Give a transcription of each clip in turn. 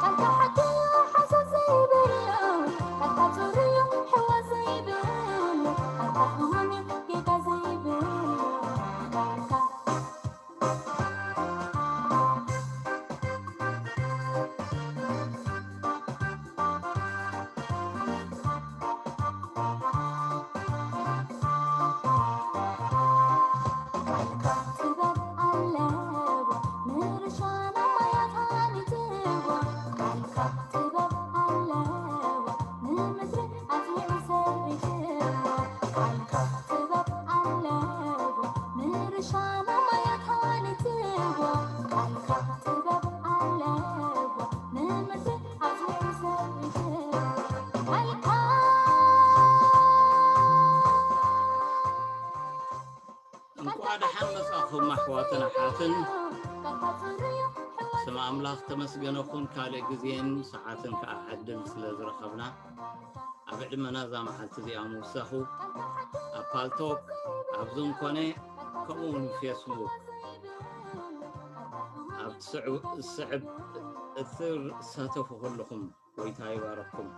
ቃልካ ሓቂ ሓሶት ዘይብሉ፣ ቃልካ ጽሩይ ሕዋ ዘይብሉ፣ ቃልካ ሕማም ጌጋ ዘይብሉ፣ ቃልካ ጥበብ ኣለዎ ምርሻና ማያት ሃኒጽዎ። ቃልካ ጥበብ ኣለዎ ንምድሪ ኣጽኒዑ ሰሪትዎ። ቃልካ ጥበብ ኣለዎ ምርሻና ማያት ሃኒጽዎ። ቃልካ ጥበብ ኣለዎ ንምድሪ ኣጽኒዑ ሰሪትዎ። ቃልካ እንኳዕ ደሓን መጻኹም ኣሕዋትን ኣሓትን። ስም ኣምላኽ ተመስገነ ኹን፣ ካልእ ግዜን ሰዓትን ከኣ ዕድል ስለ ዝረኸብና፣ ኣብ ዕድመና እዛ መዓልቲ እዚኣ ምውሳኹ፣ ኣብ ፓልቶክ፣ ኣብ ዙም ኮነ፣ ከምኡ እውን ፌስቡክ፣ ኣብ ትስዕብ-፣ ዝስዕብ እትሳተፉ ኩልኹም፣ ጎይታ ይባረኩም።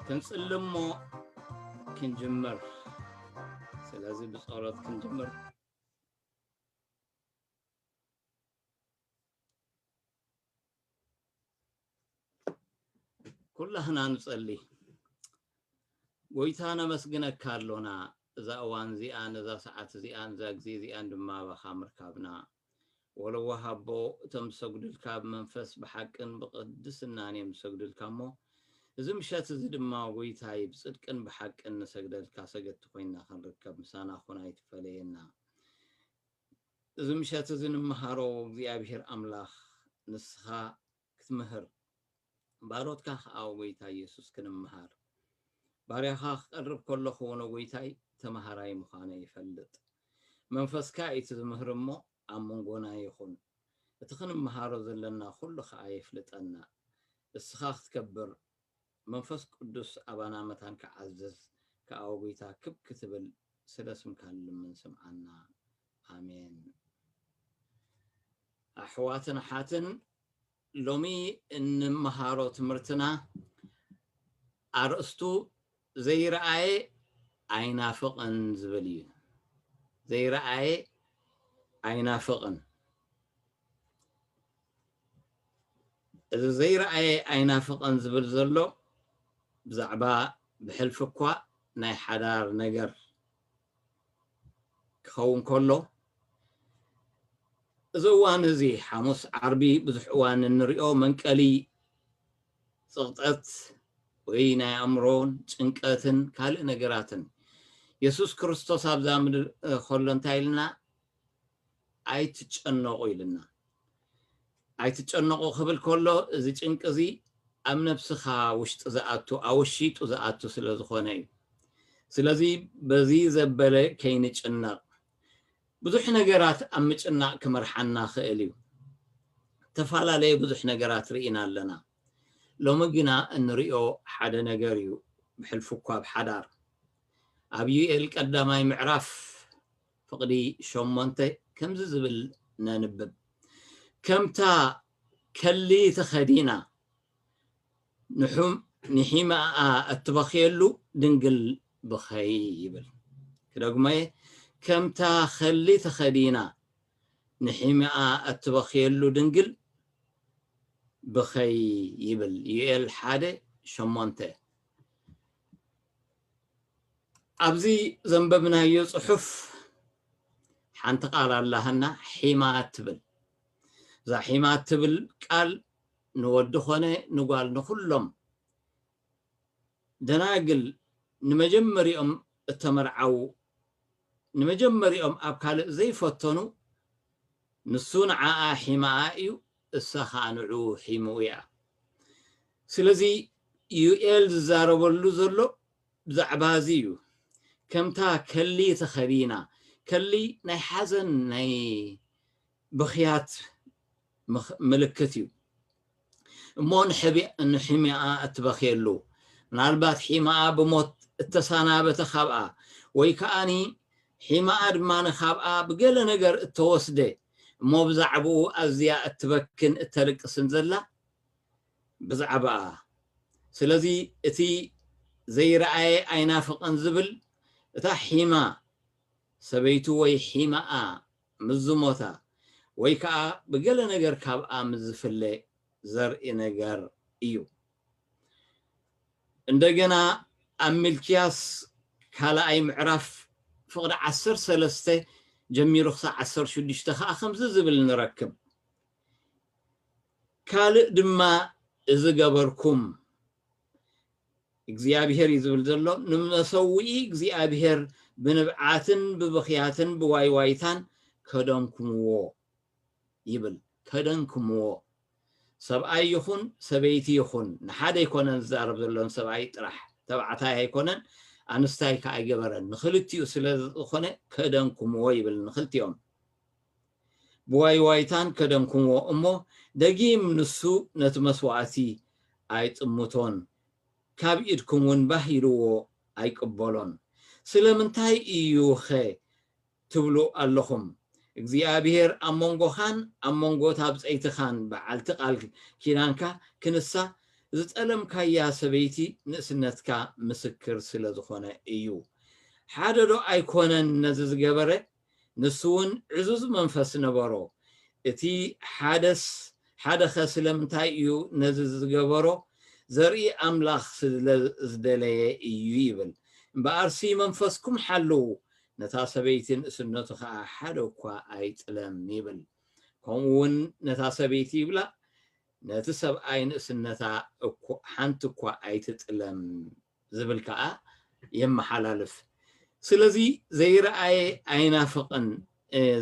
ክንጽሊ እሞ ክንጅምር። ስለዚ ብጸሎት ክንጅምር። ኩላህና ንጸሊ። ጎይታ ነመስግነካ ኣሎና፣ እዛ እዋን እዚኣ፣ ነዛ ሰዓት እዚኣ፣ ነዛ ግዜ እዚኣን ድማ ባኻ ምርካብና። ወለዋ ሃቦ እቶም ዝሰግዱልካ ብመንፈስ ብሓቅን ብቕድስናን እዮም ዝሰግዱልካ እሞ፣ እዚ ምሸት እዚ ድማ ጎይታይ ብጽድቅን ብሓቅን ንሰግደልካ ሰገድቲ ኮይንና ክንርከብ ምሳና ኩን ኣይትፈለየና። እዚ ምሸት እዚ ንምሃሮ እግዚኣብሔር ኣምላኽ ንስኻ ክትምህር፣ ባሮትካ ከኣ ጎይታ ኢየሱስ ክንምሃር። ባርያኻ ክቐርብ ከለኹ ንጎይታይ ተምሃራይ ምዃነ ይፈልጥ። መንፈስካ እዩ እቲ ዝምህር እሞ ኣብ መንጎና ይኹን። እቲ ክንምሃሮ ዘለና ኩሉ ከኣ የፍልጠና። እስኻ ክትከብር፣ መንፈስ ቅዱስ ኣባና መታን ክዓዝዝ ከኣ ጎይታ ክብ ክትብል ስለ ስምካ ንልምን ስምዓና። ኣሜን። ኣሕዋትን ኣሓትን፣ ሎሚ እንመሃሮ ትምህርትና ኣርእስቱ ዘይረኣየ ኣይናፍቕን ዝብል እዩ። ዘይረኣየ ኣይናፍቕን። እዚ ዘይረኣየ ኣይናፍቕን ዝብል ዘሎ ብዛዕባ ብሕልፊ እኳ ናይ ሓዳር ነገር ክኸውን ከሎ፣ እዚ እዋን እዚ ሓሙስ ዓርቢ ብዙሕ እዋን እንሪኦ መንቀሊ ጽቕጠት ወይ ናይ ኣእምሮን ጭንቀትን ካልእ ነገራትን። የሱስ ክርስቶስ ኣብዛ ምድሪ ከሎ እንታይ ኢልና? ኣይትጨነቑ ኢልና። ኣይትጨነቑ ክብል ከሎ፣ እዚ ጭንቂ እዚ ኣብ ነብስኻ ውሽጢ ዝኣቱ፣ ኣብ ውሽጡ ዝኣቱ ስለ ዝኾነ እዩ። ስለዚ በዚ ዘበለ ከይንጭነቕ፣ ብዙሕ ነገራት ኣብ ምጭናቕ ክመርሓና ክእል እዩ። ተፈላለየ ብዙሕ ነገራት ርኢና ኣለና። ሎሚ ግና እንሪኦ ሓደ ነገር እዩ፣ ብሕልፊ እኳ ኣብ ሓዳር። ኣብ ዩኤል ቀዳማይ ምዕራፍ ፍቕዲ ሸሞንተ ከምዚ ዝብል ነንብብ። ከምታ ከሊ ተኸዲና ንሑም-፣ ንሒማኣ እትበኽየሉ ድንግል ብኸይ ይብል። ክደግሞየ፣ ከምታ ከሊ ተኸዲና ንሒማኣ እትበኽየሉ ድንግል ብኸይ ይብል። ዩኤል ሓደ ሸሞንተ። ኣብዚ ዘንበብናዮ ጽሑፍ ሓንቲ ቃል ኣላህና ሒማ ትብል። እዛ ሒማ ትብል ቃል ንወዲ ኾነ ንጓል ንኹሎም ደናግል ንመጀመሪኦም እተመርዓዉ ንመጀመሪኦም ኣብ ካልእ ዘይፈተኑ ንሱ ንዓኣ ሒማኣ እዩ፣ እሳ ኸኣ ንዕኡ ሒምኡ እያ። ስለዚ ዩኤል ዝዛረበሉ ዘሎ ብዛዕባ እዚ እዩ። ከምታ ከሊ ተኸዲና፣ ከሊ ናይ ሓዘን ናይ ብኽያት ምኽ-፣ ምልክት እዩ። እሞ ንሕቢ-፣ ንሒማኣ እትበኽየሉ፣ ምናልባት ሒማኣ ብሞት እተሰናበተ ካብኣ፣ ወይ ከኣኒ ሒማኣ ድማ ካብኣ ብገለ ነገር እተወስደ፣ እሞ ብዛዕባኡ ኣዝያ እትበክን እተልቅስን ዘላ ብዛዕባኣ። ስለዚ እቲ ዘይረኣየ ኣይናፍቕን ዝብል እታ ሒማ ሰበይቱ ወይ ሒማኣ ምስ ዝሞታ ወይ ከዓ ብገለ ነገር ካብኣ ምስ ዝፍለ ዘርኢ ነገር እዩ። እንደገና ኣብ ሚልክያስ ካልኣይ ምዕራፍ ፍቕዲ ዓሰርተ ሰለስተ ጀሚሩ ክሳብ ዓሰርተ ሽዱሽተ ከዓ ከምዚ ዝብል ንረክብ። ካልእ ድማ እዚ ገበርኩም እግዚኣብሔር እዩ ዝብል ዘሎ፣ ንመሰውኢ እግዚኣብሔር ብንብዓትን ብብኽያትን ብዋይዋይታን ከደንኩምዎ ይብል። ከደንኩምዎ፣ ሰብኣይ ይኹን ሰበይቲ ይኹን፣ ንሓደ ኣይኮነን ዝዛረብ ዘሎ፣ ንሰብኣይ ጥራሕ፣ ተባዕታይ ኣይኮነን ኣንስታይ ከኣ ኣይገበረን፣ ንኽልቲኡ ስለ ዝኾነ ከደንኩምዎ ይብል። ንኽልቲኦም ብዋይዋይታን ከደንኩምዎ እሞ፣ ደጊም ንሱ ነቲ መስዋእቲ ኣይጥምቶን፣ ካብ ኢድኩም እውን ባህ ኢልዎ ኣይቅበሎን። ስለምንታይ እዩኸ ትብሉ ኣለኹም? እግዚኣብሔር ኣብ መንጎኻን ኣብ መንጎ እታ ብጸይትኻን በዓልቲ ቃል ኪዳንካ ክንሳ ዝጠለምካያ ሰበይቲ ንእስነትካ ምስክር ስለ ዝኾነ እዩ። ሓደ ዶ ኣይኮነን ነዚ ዝገበረ? ንሱ እውን ዕዙዝ መንፈስ ነበሮ። እቲ ሓደስ ሓደኸ ስለምንታይ እዩ ነዚ ዝገበሮ? ዘርኢ ኣምላኽ ስለ ዝደለየ እዩ ይብል። እምበኣርሲ መንፈስኩም ሓልዉ፣ ነታ ሰበይቲ ንእስነቱ ኸዓ ሓደ እኳ ኣይጥለም ይብል። ከምኡ እውን ነታ ሰበይቲ ይብላ፣ ነቲ ሰብኣይ ንእስነታ እኮ ሓንቲ እኳ ኣይትጥለም ዝብል ከዓ የመሓላልፍ። ስለዚ ዘይረኣየ ኣይናፍቕን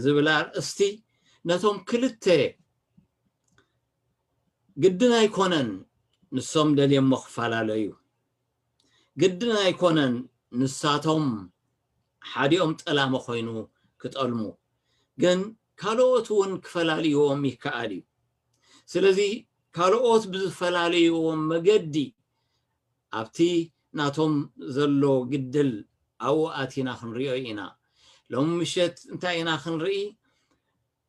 ዝብል ኣርእስቲ ነቶም ክልተ ግድን ኣይኮነን ንሶም ደልዮሞ ክፈላለዩ፣ ግድን ኣይኮነን ንሳቶም ሓዲኦም ጠላሚ ኮይኑ ክጠልሙ፣ ግን ካልኦት እውን ክፈላልይዎም ይከኣል እዩ። ስለዚ ካልኦት ብዝፈላልይዎም መገዲ ኣብቲ ናቶም ዘሎ ግድል ኣብኡ ኣቲና ክንሪኦ ኢና። ሎሚ ምሸት እንታይ ኢና ክንርኢ?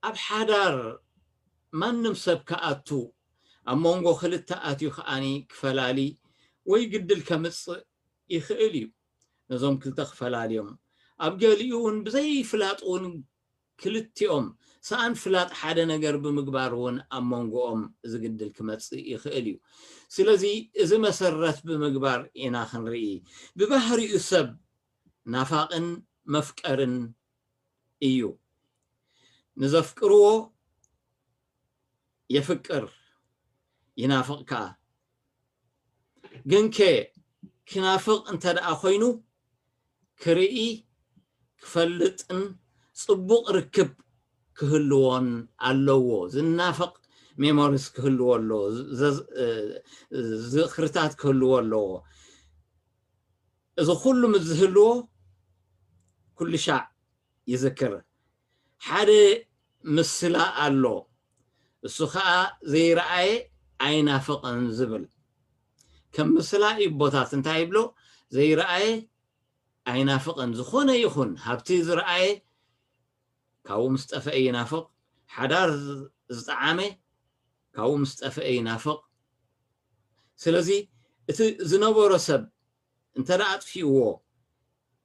ኣብ ሓዳር ማንም ሰብ ክኣቱ፣ ኣብ መንጎ ክልተ ኣትዩ ከኣኒ ክፈላሊ ወይ ግድል ከምጽእ ይኽእል እዩ። ነዞም ክልተ ክፈላልዮም፣ ኣብ ገሊኡ እውን ብዘይፍላጥ እውን ክልቲኦም ሰኣን ፍላጥ ሓደ ነገር ብምግባር እውን ኣብ መንጎኦም ዝግድል ክመጽእ ይኽእል እዩ። ስለዚ እዚ መሰረት ብምግባር ኢና ክንርኢ። ብባህሪኡ ሰብ ናፋቕን መፍቀርን እዩ። ንዘፍቅርዎ የፍቅር፣ ይናፍቕ ከኣ። ግንከ ክናፍቕ እንተ ደኣ ኮይኑ ክርኢ፣ ክፈልጥን ጽቡቕ ርክብ ክህልዎን ኣለዎ። ዝናፍቕ ሜሞሪስ ክህልዎ ኣለዎ። ዘዝ-፣ እ፣ ዝኽርታት ክህልዎ ኣለዎ። እዚ ኩሉ ምስ ዝህልዎ ኩሉ ሻዕ ይዝክር። ሓደ ምስላ ኣሎ። እሱ ኸኣ ዘይረኣየ ኣይናፍቕን ዝብል። ከም ምስላ ይቦታት እንታይ ይብሎ? ዘይረኣየ ኣይናፍቕን። ዝኾነ ይኹን ሃብቲ ዝረኣየ ካብኡ ምስ ጠፍአ ይናፍቕ። ሓዳር ዝጠዓመ ካብኡ ምስ ጠፍአ ይናፍቕ። ስለዚ እቲ ዝነበሮ ሰብ እንተ ደኣ ኣጥፊእዎ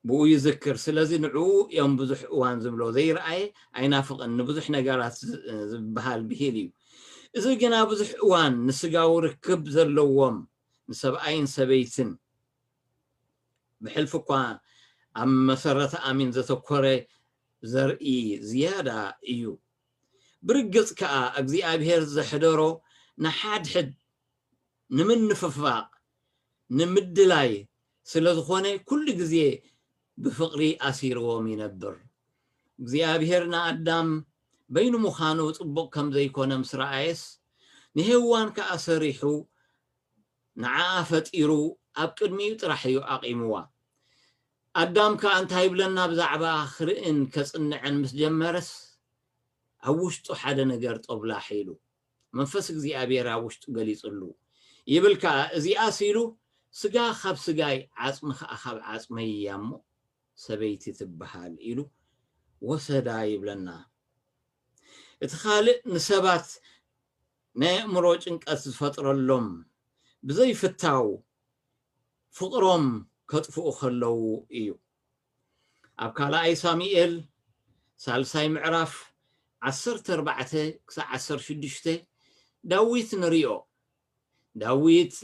ብኡ ይዝክር። ስለዚ ንዕኡ እዮም ብዙሕ እዋን ዝብሎ። ዘይረኣየ ኣይናፍቕን፣ ንብዙሕ ነገራት ዝ-፣ ዝበሃል ብሂል እዩ። እዚ ግና ብዙሕ እዋን ንስጋዊ ርክብ ዘለዎም ንሰብኣይን ሰበይትን ብሕልፊ እኳ ኣብ መሰረተ ኣሚን ዘተኮረ ዘርኢ ዝያዳ እዩ። ብርግጽ ከኣ እግዚኣብሔር ዘሕደሮ ንሓድሕድ ንምንፍፋቕ፣ ንምድላይ ስለ ዝኾነ ኩሉ ግዜ ብፍቕሪ ኣሲርዎም ይነብር። እግዚኣብሔር ንኣዳም በይኑ ምዃኑ ጽቡቕ ከም ዘይኮነ ምስ ረኣየስ፣ ንሄዋን ከኣ ሰሪሑ ንዓኣ ፈጢሩ ኣብ ቅድሚኡ ጥራሕ እዩ ኣቒምዋ። ኣዳም ከኣ እንታይ ይብለና? ብዛዕባ ክርእን ከጽንዕን ምስ ጀመረስ ኣብ ውሽጡ ሓደ ነገር ጦብላሕ ኢሉ። መንፈስ እግዚኣብሔር ኣብ ውሽጡ ገሊጹሉ። ይብል ከኣ፣ እዚኣስ ኢሉ፣ ስጋ ካብ ስጋይ፣ ዓጽሚ ከኣ ካብ ዓጽመይ እያ እሞ ሰበይቲ ትበሃል ኢሉ ወሰዳ ይብለና። እቲ ካልእ ንሰባት ናይ ኣእምሮ ጭንቀት ዝፈጥረሎም ብዘይፍታው ፍቕሮም ከጥፍኡ ከለዉ እዩ። ኣብ ካልኣይ ሳሙኤል ሳልሳይ ምዕራፍ ዓሰርተ ኣርባዕተ ክሳዕ ዓሰርተ ሽዱሽተ ዳዊት ንሪኦ። ዳዊት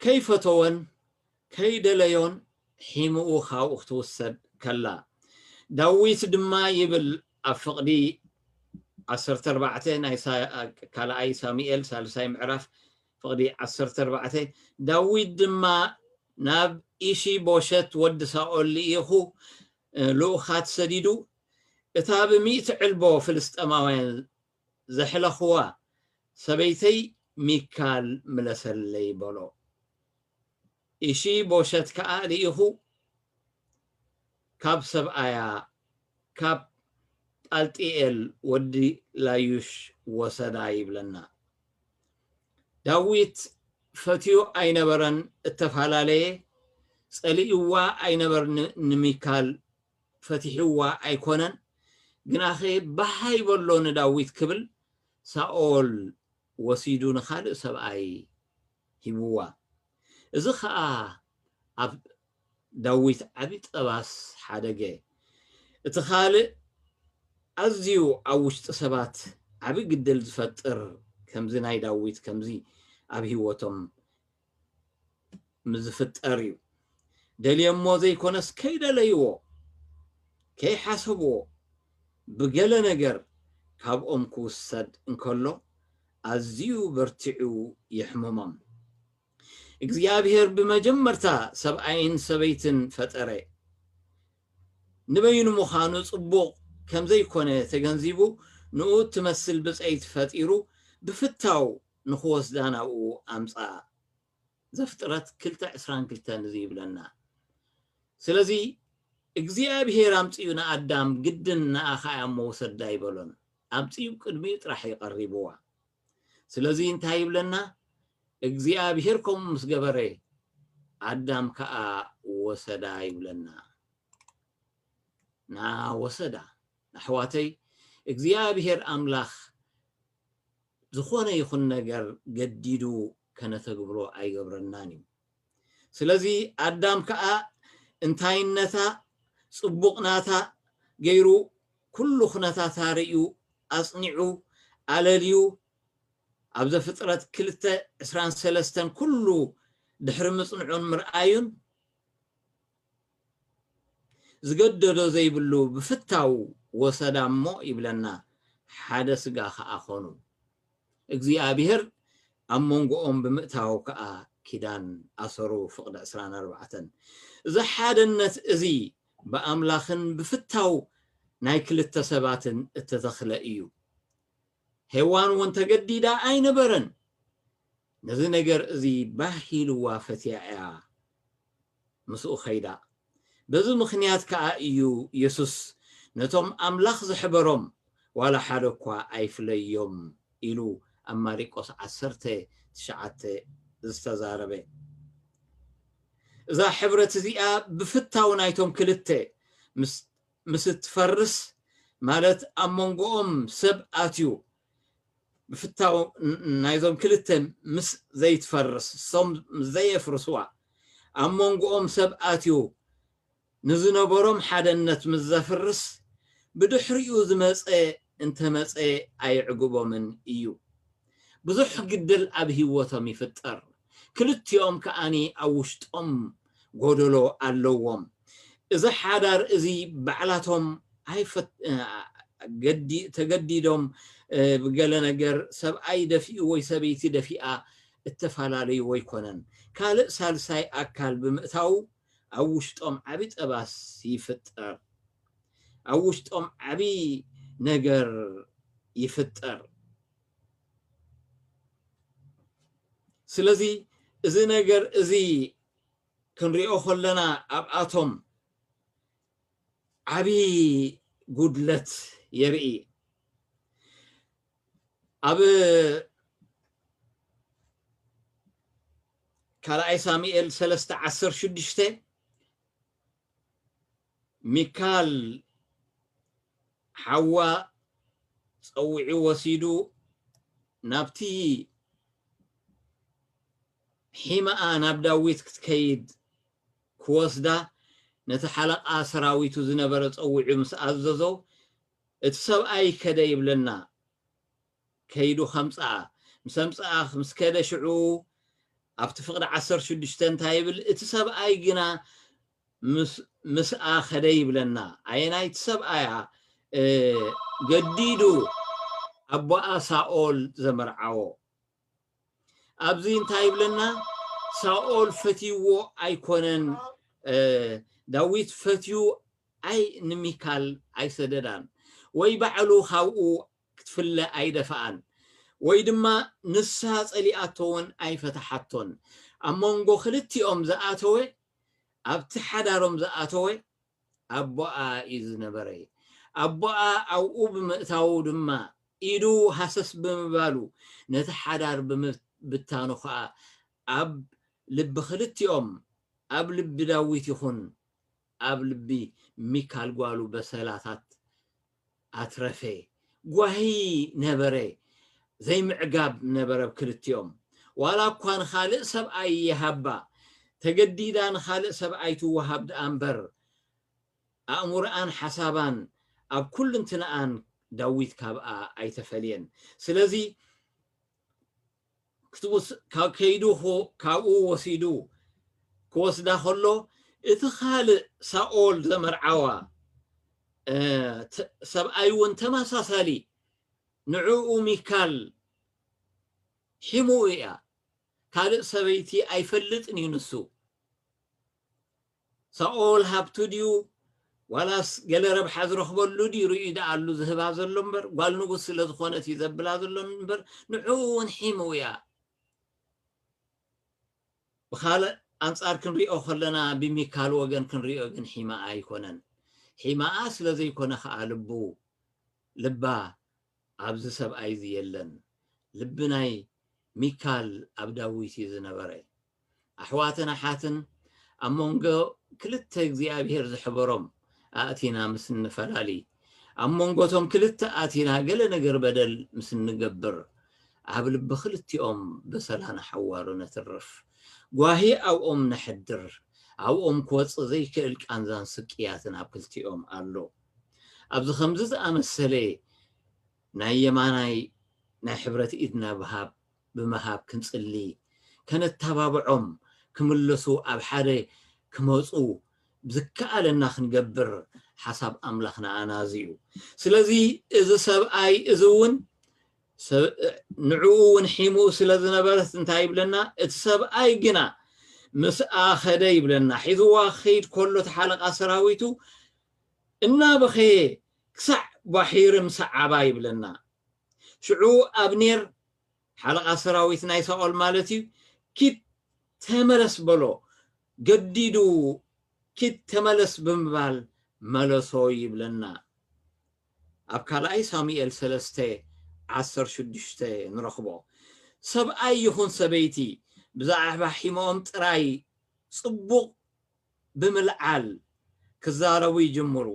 ከይፈተወን ከይደለዮን ሒምኡ ካብኡ ክትውሰድ ከላ። ዳዊት ድማ ይብል ኣብ ፍቕዲ ዓሰርተ ኣርባዕተ ናይ ሳ-፣ ካልኣይ ሳሙኤል ሳልሳይ ምዕራፍ ፍቕዲ ዓሰርተ ኣርባዕተ፣ ዳዊት ድማ ናብ ኢሺቦሸት ወዲ ሳኦል ልኢኹ፣ እ፣ ልኡኻት ሰዲዱ፣ እታ ብሚእቲ ዕልቦ ፍልስጤማውያን ዘሕለኽዋ ሰበይተይ ሚካል ምለሰለይ በሎ። ኢሺቦሸት ከኣ ልኢኹ ካብ ሰብኣያ ካብ ጳልጢኤል ወዲ ላዩሽ ወሰዳ ይብለና። ዳዊት ፈትዩ ኣይነበረን እተፈላለየ፣ ጸሊእዋ ኣይነበርን ንሚካል ፈቲሕዋ ኣይኮነን፣ ግናኸ ባህ ኣይበሎ ንዳዊት ክብል ሳኦል ወሲዱ ንኻልእ ሰብኣይ ሂብዋ። እዚ ኸኣ ኣብ ዳዊት ዓቢ ጠባስ ሓደገ። እቲ ኻልእ ኣዝዩ ኣብ ውሽጢ ሰባት ዓቢ ግድል ዝፈጥር ከምዚ ናይ ዳዊት ከምዚ ኣብ ህይወቶም ምስ ዝፍጠር እዩ። ደልየሞ ዘይኮነስ ከይደለይዎ፣ ከይሓሰብዎ ብገለ ነገር ካብኦም ክውሰድ እንከሎ ኣዝዩ በርቲዑ የሕምሞም። እግዚኣብሔር ብመጀመርታ ሰብኣይን ሰበይትን ፈጠረ። ንበይኑ ምዃኑ ጽቡቕ ከም ዘይኮነ ተገንዚቡ ንኡ እትመስል ብጸይቲ ፈጢሩ ብፍታው ንኽወስዳ ናብኡ ኣምጽኣ። ዘፍጥረት ክልተ ዕስራን ክልተን እዚ ይብለና። ስለዚ እግዚኣብሔር ኣምጺኡ ንኣዳም ግድን ንኣኻ እያ እሞ ውሰዳ ኣይበሎን። ኣምጺኡ ቅድሚኡ ጥራሕ እዩ ቀሪብዋ። ስለዚ እንታይ ይብለና? እግዚኣብሔር ከምኡ ምስ ገበረ ኣዳም ከኣ ወሰዳ ይብለና። ንኣ ወሰዳ። ኣሕዋተይ፣ እግዚኣብሔር ኣምላኽ ዝኾነ ይኹን ነገር ገዲዱ ከነተግብሮ ኣይገብረናን እዩ። ስለዚ ኣዳም ከኣ እንታይነታ ጽቡቕ ናታ ገይሩ ኩሉ ኩነታታ ርእዩ ኣጽኒዑ ኣለልዩ ኣብ ዘፍጥረት ክልተ ዕስራን ሰለስተን ኩሉ ድሕሪ ምጽንዑን ምርኣዩን ዝገደዶ ዘይብሉ ብፍታው ወሰዳ እሞ ይብለና፣ ሓደ ስጋ ከኣ ኾኑ። እግዚኣብሔር ኣብ መንጎኦም ብምእታው ከኣ ኪዳን ኣሰሩ። ፍቕዲ ዕስራን ኣርባዕተን። እዚ ሓደነት እዚ ብኣምላኽን ብፍታው ናይ ክልተ ሰባትን እተተኽለ እዩ። ሄዋን እውን ተገዲዳ ኣይነበረን። ነዚ ነገር እዚ ባህ ኢልዋ ፈትያ እያ ምስኡ ኸይዳ። በዚ ምኽንያት ከኣ እዩ የሱስ ነቶም ኣምላኽ ዘሕበሮም ዋላ ሓደ እኳ ኣይፍለዮም ኢሉ ኣብ ማሪቆስ ዓሰርተ ትሽዓተ ዝተዛረበ። እዛ ሕብረት እዚኣ ብፍታው ናይቶም ክልተ ምስ፣ ምስ እትፈርስ፣ ማለት ኣብ መንጎኦም ሰብ ኣትዩ ብፍታው ን-፣ ናይዞም ክልተ ምስ ዘይትፈርስ፣ እሶም ምስ ዘየፍርስዋ፣ ኣብ መንጎኦም ሰብ ኣትዩ ንዝነበሮም ሓደነት ምስ ዘፍርስ፣ ብድሕሪኡ ዝመጸ እንተመጸ ኣየዕግቦምን እዩ። ብዙሕ ግድል ኣብ ህይወቶም ይፍጠር። ክልቲኦም ከኣኒ ኣብ ውሽጦም ጎደሎ ኣለዎም። እዚ ሓዳር እዚ ባዕላቶም ኣይፈት-፣ እ፣ ገዲ-፣ ተገዲዶም፣ እ፣ ብገለ ነገር ሰብኣይ ደፊኡ ወይ ሰበይቲ ደፊኣ እተፈላለዩ ኣይኮነን። ካልእ ሳልሳይ ኣካል ብምእታዉ ኣብ ውሽጦም ዓቢ ጠባስ ይፍጠር። ኣብ ውሽጦም ዓቢ ነገር ይፍጠር። ስለዚ እዚ ነገር እዚ ክንሪኦ ከለና ኣብኣቶም ዓቢ ጉድለት የርኢ። ኣብ ካልኣይ ሳሙኤል ሰለስተ ዓሰርተ ሽዱሽተ ሚካል ሓዋ ጸዊዑ ወሲዱ ናብቲ ሒማኣ ናብ ዳዊት ክትከይድ ክወስዳ ነቲ ሓለቓ ሰራዊቱ ዝነበረ ጸዊዑ ምስ ኣዘዞ፣ እቲ ሰብኣይ ከደ ይብለና፣ ከይዱ ከምጽኣ። ምስ ኣምጽኣ ምስ ከደ ሽዑ ኣብቲ ፍቕዲ ዓሰርተ ሽዱሽተ እንታይ ይብል? እቲ ሰብኣይ ግና ምስ- ምስኣ ከደ ይብለና። ኣየናይቲ ሰብኣያ? እ፣ ገዲዱ ኣቦኣ ሳኦል ዘመርዓዎ። ኣብዚ እንታይ ይብለና? ሳኦል ፈትይዎ ኣይኮነን፣ እ፣ ዳዊት ፈትዩ ኣይ ንሚካል ኣይሰደዳን፣ ወይ ባዕሉ ካብኡ ክትፍለ ኣይደፍኣን፣ ወይ ድማ ንሳ ጸሊኣቶ እውን ኣይፈተሓቶን። ኣብ መንጎ ክልቲኦም ዝኣተወ፣ ኣብቲ ሓዳሮም ዝኣተወ ኣቦኣ እዩ ዝነበረ። ኣቦኣ ኣብኡ ብምእታዉ ድማ ኢዱ ሃሰስ ብምባሉ ነቲ ሓዳር ብምብታኑ ኸኣ ኣብ ልቢ ክልቲኦም፣ ኣብ ልቢ ዳዊት ይኹን ኣብ ልቢ ሚካል ጓሉ በሰላታት ኣትረፈ። ጓሂ ነበረ፣ ዘይምዕጋብ ነበረ ኣብ ክልቲኦም። ዋላ እኳ ንኻልእ ሰብኣይ ይሃባ፣ ተገዲዳ ንኻልእ ሰብኣይ ትወሃብ ደኣ እምበር፣ ኣእምሮኣን ሓሳባን ኣብ ኩልንትንኣን ዳዊት ካብኣ ኣይተፈልየን። ስለዚ ክትውስ- ካብ ከይዱ ኹ- ካብኡ ወሲዱ ክወስዳ ከሎ፣ እቲ ካልእ ሳኦል ዘመርዓዋ፣ እ፣ ተ- ሰብኣይ እውን ተመሳሳሊ ንዕኡ ሚካል ሒምኡ እያ። ካልእ ሰበይቲ ኣይፈልጥን እዩ ንሱ። ሳኦል ሃብቱ ድዩ ዋላስ ገለ ረብሓ ዝረኽበሉ ድዩ ርእዩ ደኣ ኣሉ ዝህባ ዘሎ እምበር፣ ጓል ንጉስ ስለ ዝኾነት እዩ ዘብላ ዘሎ እምበር፣ ንዕኡ እውን ሒምኡ እያ። ብኻልእ ኣንጻር ክንሪኦ ከለና፣ ብሚካል ወገን ክንሪኦ ግን ሒማኣ ኣይኮነን። ሒማኣ ስለ ዘይኮነ ኸኣ ልቡ፣ ልባ ኣብዚ ሰብኣይ እዚ የለን። ልቢ ናይ ሚካል ኣብ ዳዊት እዩ ዝነበረ። ኣሕዋትን ኣሓትን ኣብ መንጎ ክልተ እግዚኣብሔር ዝሕበሮም ኣእቲና ምስ እንፈላሊ፣ ኣብ መንጎቶም ክልተ ኣቲና ገለ ነገር በደል ምስ እንገብር፣ ኣብ ልቢ ክልቲኦም በሰላ ንሓዋሩ ነትርፍ። ጓሂ ኣብኦም ነሕድር። ኣብኦም ክወጽእ ዘይክእል ቃንዛን ስቅያትን ኣብ ክልቲኦም ኣሎ። ኣብዚ ከምዚ ዝኣመሰለ ናይ የማናይ ናይ ሕብረት ኢድና ብሃብ ብምሃብ ክንጽሊ፣ ከነተባብዖም፣ ክምለሱ፣ ኣብ ሓደ ክመጹ ዝከኣለና ክንገብር ሓሳብ ኣምላኽ ንኣና እዚ እዩ። ስለዚ እዚ ሰብኣይ እዚ እውን ሰ- ንዕኡ እውን ሒምኡ ስለ ዝነበረት እንታይ ይብለና? እቲ ሰብኣይ ግና ምስኣ ኸደ ይብለና። ሒዝዋ ክኸይድ ከሎ እቲ ሓለቓ ሰራዊቱ እናበኸየ ክሳዕ ባሒርም ሰዓባ ይብለና። ሽዑ ኣብኔር ሓለቓ ሰራዊት ናይ ሳኦል ማለት እዩ፣ ኪድ ተመለስ በሎ። ገዲዱ ኪድ ተመለስ ብምባል መለሶ ይብለና። ኣብ ካልኣይ ሳሙኤል ሰለስተ ዓሰርተ ሽዱሽተ ንረኽቦ። ሰብኣይ ይኹን ሰበይቲ ብዛዕባ ሒሞኦም ጥራይ ጽቡቕ ብምልዓል ክዛረቡ ይጅምሩ።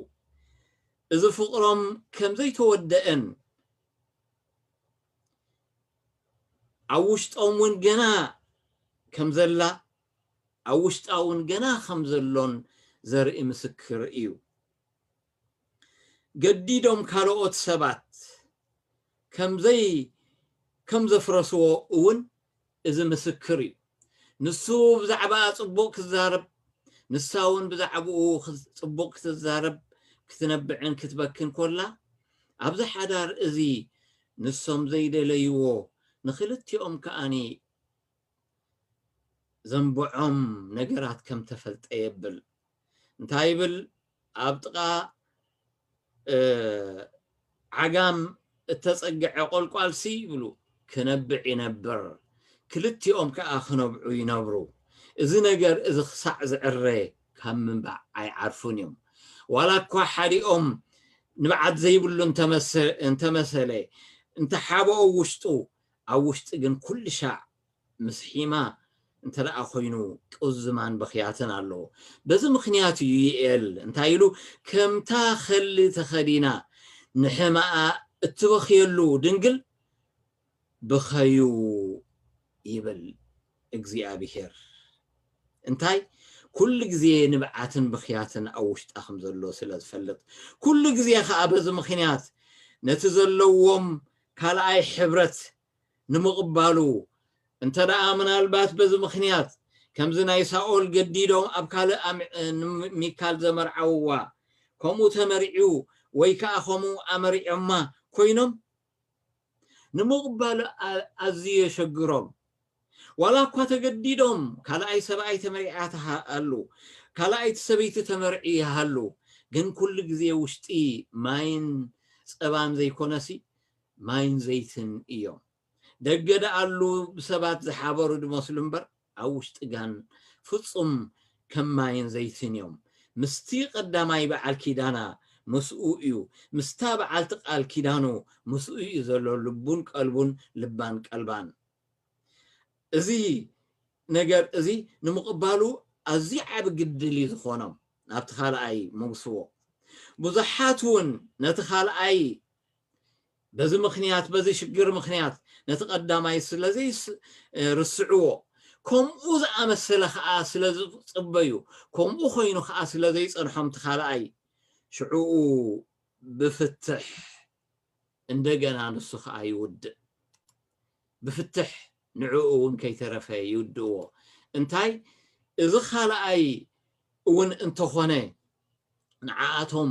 እዚ ፍቕሮም ከም ዘይተወደአን ኣብ ውሽጦም እውን ገና ከም ዘላ፣ ኣብ ውሽጣ እውን ገና ከም ዘሎን ዘርኢ ምስክር እዩ። ገዲዶም ካልኦት ሰባት ከም ዘይ- ከም ዘፍረስዎ እውን እዚ ምስክር እዩ። ንሱ ብዛዕባኣ ጽቡቕ ክዛረብ፣ ንሳ እውን ብዛዕባኡ ክዝ- ጽቡቕ ክትዛረብ፣ ክትነብዕን ክትበክን ኮላ፣ ኣብዚ ሓዳር እዚ ንሶም ዘይደለይዎ ንኽልቲኦም ከኣኒ ዘንብዖም ነገራት ከም ተፈልጠ የብል። እንታይ ይብል? ኣብ ጥቓ፣ እ፣ ዓጋም እተጸግዐ ቆልቋልሲ ይብሉ ክነብዕ ይነብር፣ ክልቲኦም ከኣ ክነብዑ ይነብሩ። እዚ ነገር እዚ ክሳዕ ዝዕረ ካብ ምንባዕ ኣይዓርፉን እዮም። ዋላ እኳ ሓዲኦም ንብዓት ዘይብሉ እንተመሰ- እንተመሰለ፣ እንተሓበኦ ውሽጡ፣ ኣብ ውሽጢ ግን ኩሉ ሻዕ ምስ ሒማ እንተ ደኣ ኮይኑ ቅዙማን በኽያትን ኣለዎ። በዚ ምኽንያት እዩ ዩኤል እንታይ ኢሉ? ከምታ ኸሊ ተኸዲና ንሕማኣ እትበኽየሉ ድንግል ብኸዩ ይብል እግዚኣብሔር። እንታይ? ኩሉ ግዜ ንብዓትን ብኽያትን ኣብ ውሽጣ ከም ዘሎ ስለ ዝፈልጥ፣ ኩሉ ግዜ ኸኣ በዚ ምኽንያት ነቲ ዘለዎም ካልኣይ ሕብረት ንምቕባሉ፣ እንተ ደኣ ምናልባት በዚ ምኽንያት ከምዚ ናይ ሳኦል ገዲዶም ኣብ ካልእ ኣም-፣ ን-፣ ሚካል ዘመርዓውዋ፣ ከምኡ ተመርዕዩ ወይ ከኣ ከምኡ ኣመሪዖማ ኮይኖም፣ ንምቕባል ኣ-፣ ኣዝዩ የሸግሮም። ዋላ እኳ ተገዲዶም ካልኣይ ሰብኣይ ተመሪዓ ትሃ-፣ ኣሉ፣ ካልኣይቲ ሰበይቲ ተመርዒ ይሃሉ፣ ግን ኩሉ ግዜ ውሽጢ ማይን ጸባን ዘይኮነሲ፣ ማይን ዘይትን እዮም። ደገ ደኣሉ ብሰባት ዝሓበሩ ድመስሉ እምበር፣ ኣብ ውሽጢ ጋን ፍጹም ከም ማይን ዘይትን እዮም። ምስቲ ቀዳማይ በዓል ኪዳና ምስኡ እዩ፣ ምስታ በዓልቲ ቃል ኪዳኑ ምስኡ እዩ ዘሎ ልቡን ቀልቡን፣ ልባን ቀልባን። እዚ ነገር እዚ ንምቕባሉ ኣዝዩ ዓቢ ግድል እዩ ዝኾኖም፣ ናብቲ ካልኣይ መጉስዎ። ብዙሓት እውን ነቲ ካልኣይ በዚ ምኽንያት፣ በዚ ሽግር ምኽንያት ነቲ ቀዳማይ ስለ ዘይስ-፣ ርስዕዎ፣ ከምኡ ዝኣመሰለ ኸኣ ስለ ዝጽበዩ፣ ከምኡ ኮይኑ ኸኣ ስለ ዘይጸንሖም እቲ ካልኣይ፣ ሽዑኡ ብፍትሕ እንደገና ንሱ ኸኣ ይውድእ። ብፍትሕ ንዕኡ እውን ከይተረፈ ይውድእዎ። እንታይ? እዚ ካልኣይ እውን እንተኾነ ንዓኣቶም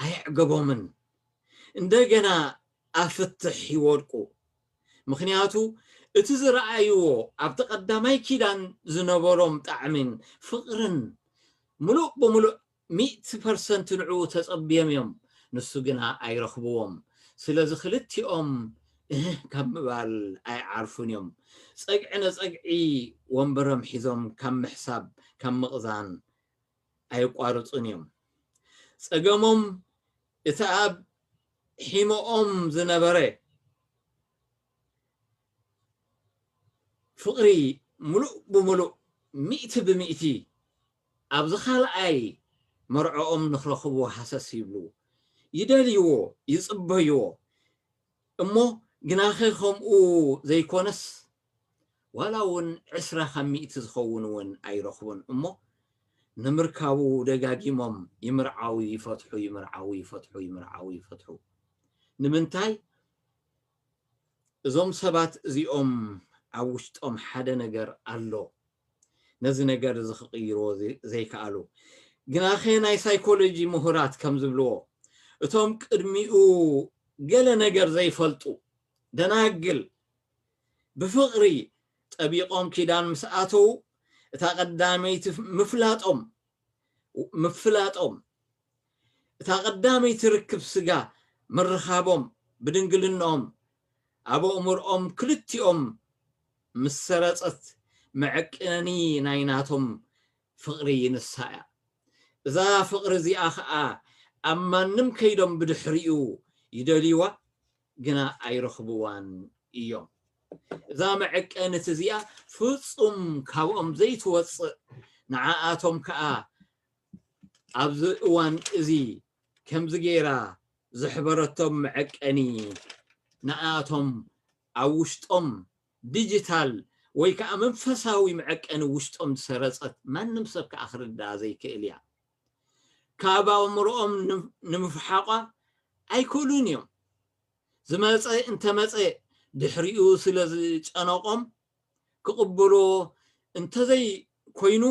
ኣየዕገቦምን። እንደገና ኣብ ፍትሕ ይወድቁ። ምኽንያቱ እቲ ዝረኣይዎ ኣብቲ ቀዳማይ ኪዳን ዝነበሮም ጣዕሚን ፍቕርን ምሉእ ብምሉእ ሚእቲ ፐርሰንት ንዕኡ ተጸብዮም እዮም። ንሱ ግና ኣይረኽብዎም። ስለዚ ክልቲኦም እህ ካብ ምባል ኣይዓርፉን እዮም። ጸግዒ ነጸግዒ ወንበሮም ሒዞም ካብ ምሕሳብ፣ ካብ ምቕዛን ኣየቋርጹን እዮም። ጸገሞም እቲ ኣብ ሒሞኦም ዝነበረ ፍቕሪ ምሉእ ብምሉእ ሚእቲ ብሚእቲ ኣብዚ ካልኣይ መርዖኦም ንኽረኽብዎ ሃሰስ ይብሉ። ይደልይዎ፣ ይጽበይዎ። እሞ ግናኸ ከምኡ ዘይኮነስ፣ ዋላ እውን ዕስራ ካብ ሚእቲ ዝኸውን እውን ኣይረኽቡን። እሞ ንምርካቡ ደጋጊሞም ይምርዓው ይፈትሑ፣ ይምርዓው ይፈትሑ፣ ይምርዓው ይፈትሑ። ንምንታይ? እዞም ሰባት እዚኦም ኣብ ውሽጦም ሓደ ነገር ኣሎ፣ ነዚ ነገር እዚ ክቕይርዎ ዘይ-፣ ዘይከኣሉ። ግናኸ ናይ ሳይኮሎጂ ምሁራት ከም ዝብልዎ፣ እቶም ቅድሚኡ ገለ ነገር ዘይፈልጡ ደናግል ብፍቕሪ ጠቢቖም ኪዳን ምስ ኣተዉ፣ እታ ቀዳመይቲ ምፍላጦም፣ ምፍላጦም፣ እታ ቀዳመይቲ ርክብ ስጋ ምርኻቦም ብድንግልናኦም ኣብ ኣእምሮኦም ክልቲኦም ምስ ሰረጸት፣ መዐቀኒ ናይ ናቶም ፍቕሪ ይንሳ እያ። እዛ ፍቕሪ እዚኣ ኸኣ ኣብ ማንም ከይዶም ብድሕሪኡ ይደልይዋ፣ ግና ኣይረኽብዋን እዮም። እዛ መዐቀኒት እዚኣ ፍጹም ካብኦም ዘይትወጽእ፣ ንዓኣቶም ከኣ ኣብዚ እዋን እዚ ከምዚ ገይራ ዘሕበረቶም መዐቀኒ፣ ንኣቶም ኣብ ውሽጦም ዲጂታል ወይ ከኣ መንፈሳዊ መዐቀኒ ውሽጦም ዝሰረጸት፣ ማንም ሰብ ከኣ ክርድኣ ዘይክእል እያ። ካብ ኣእምሮኦም ንም-፣ ንምፍሓቋ ኣይክእሉን እዮም። ዝመጸ እንተመጸ ድሕሪኡ ስለ ዝጨነቖም ክቕበሎ እንተዘይኮይኑ፣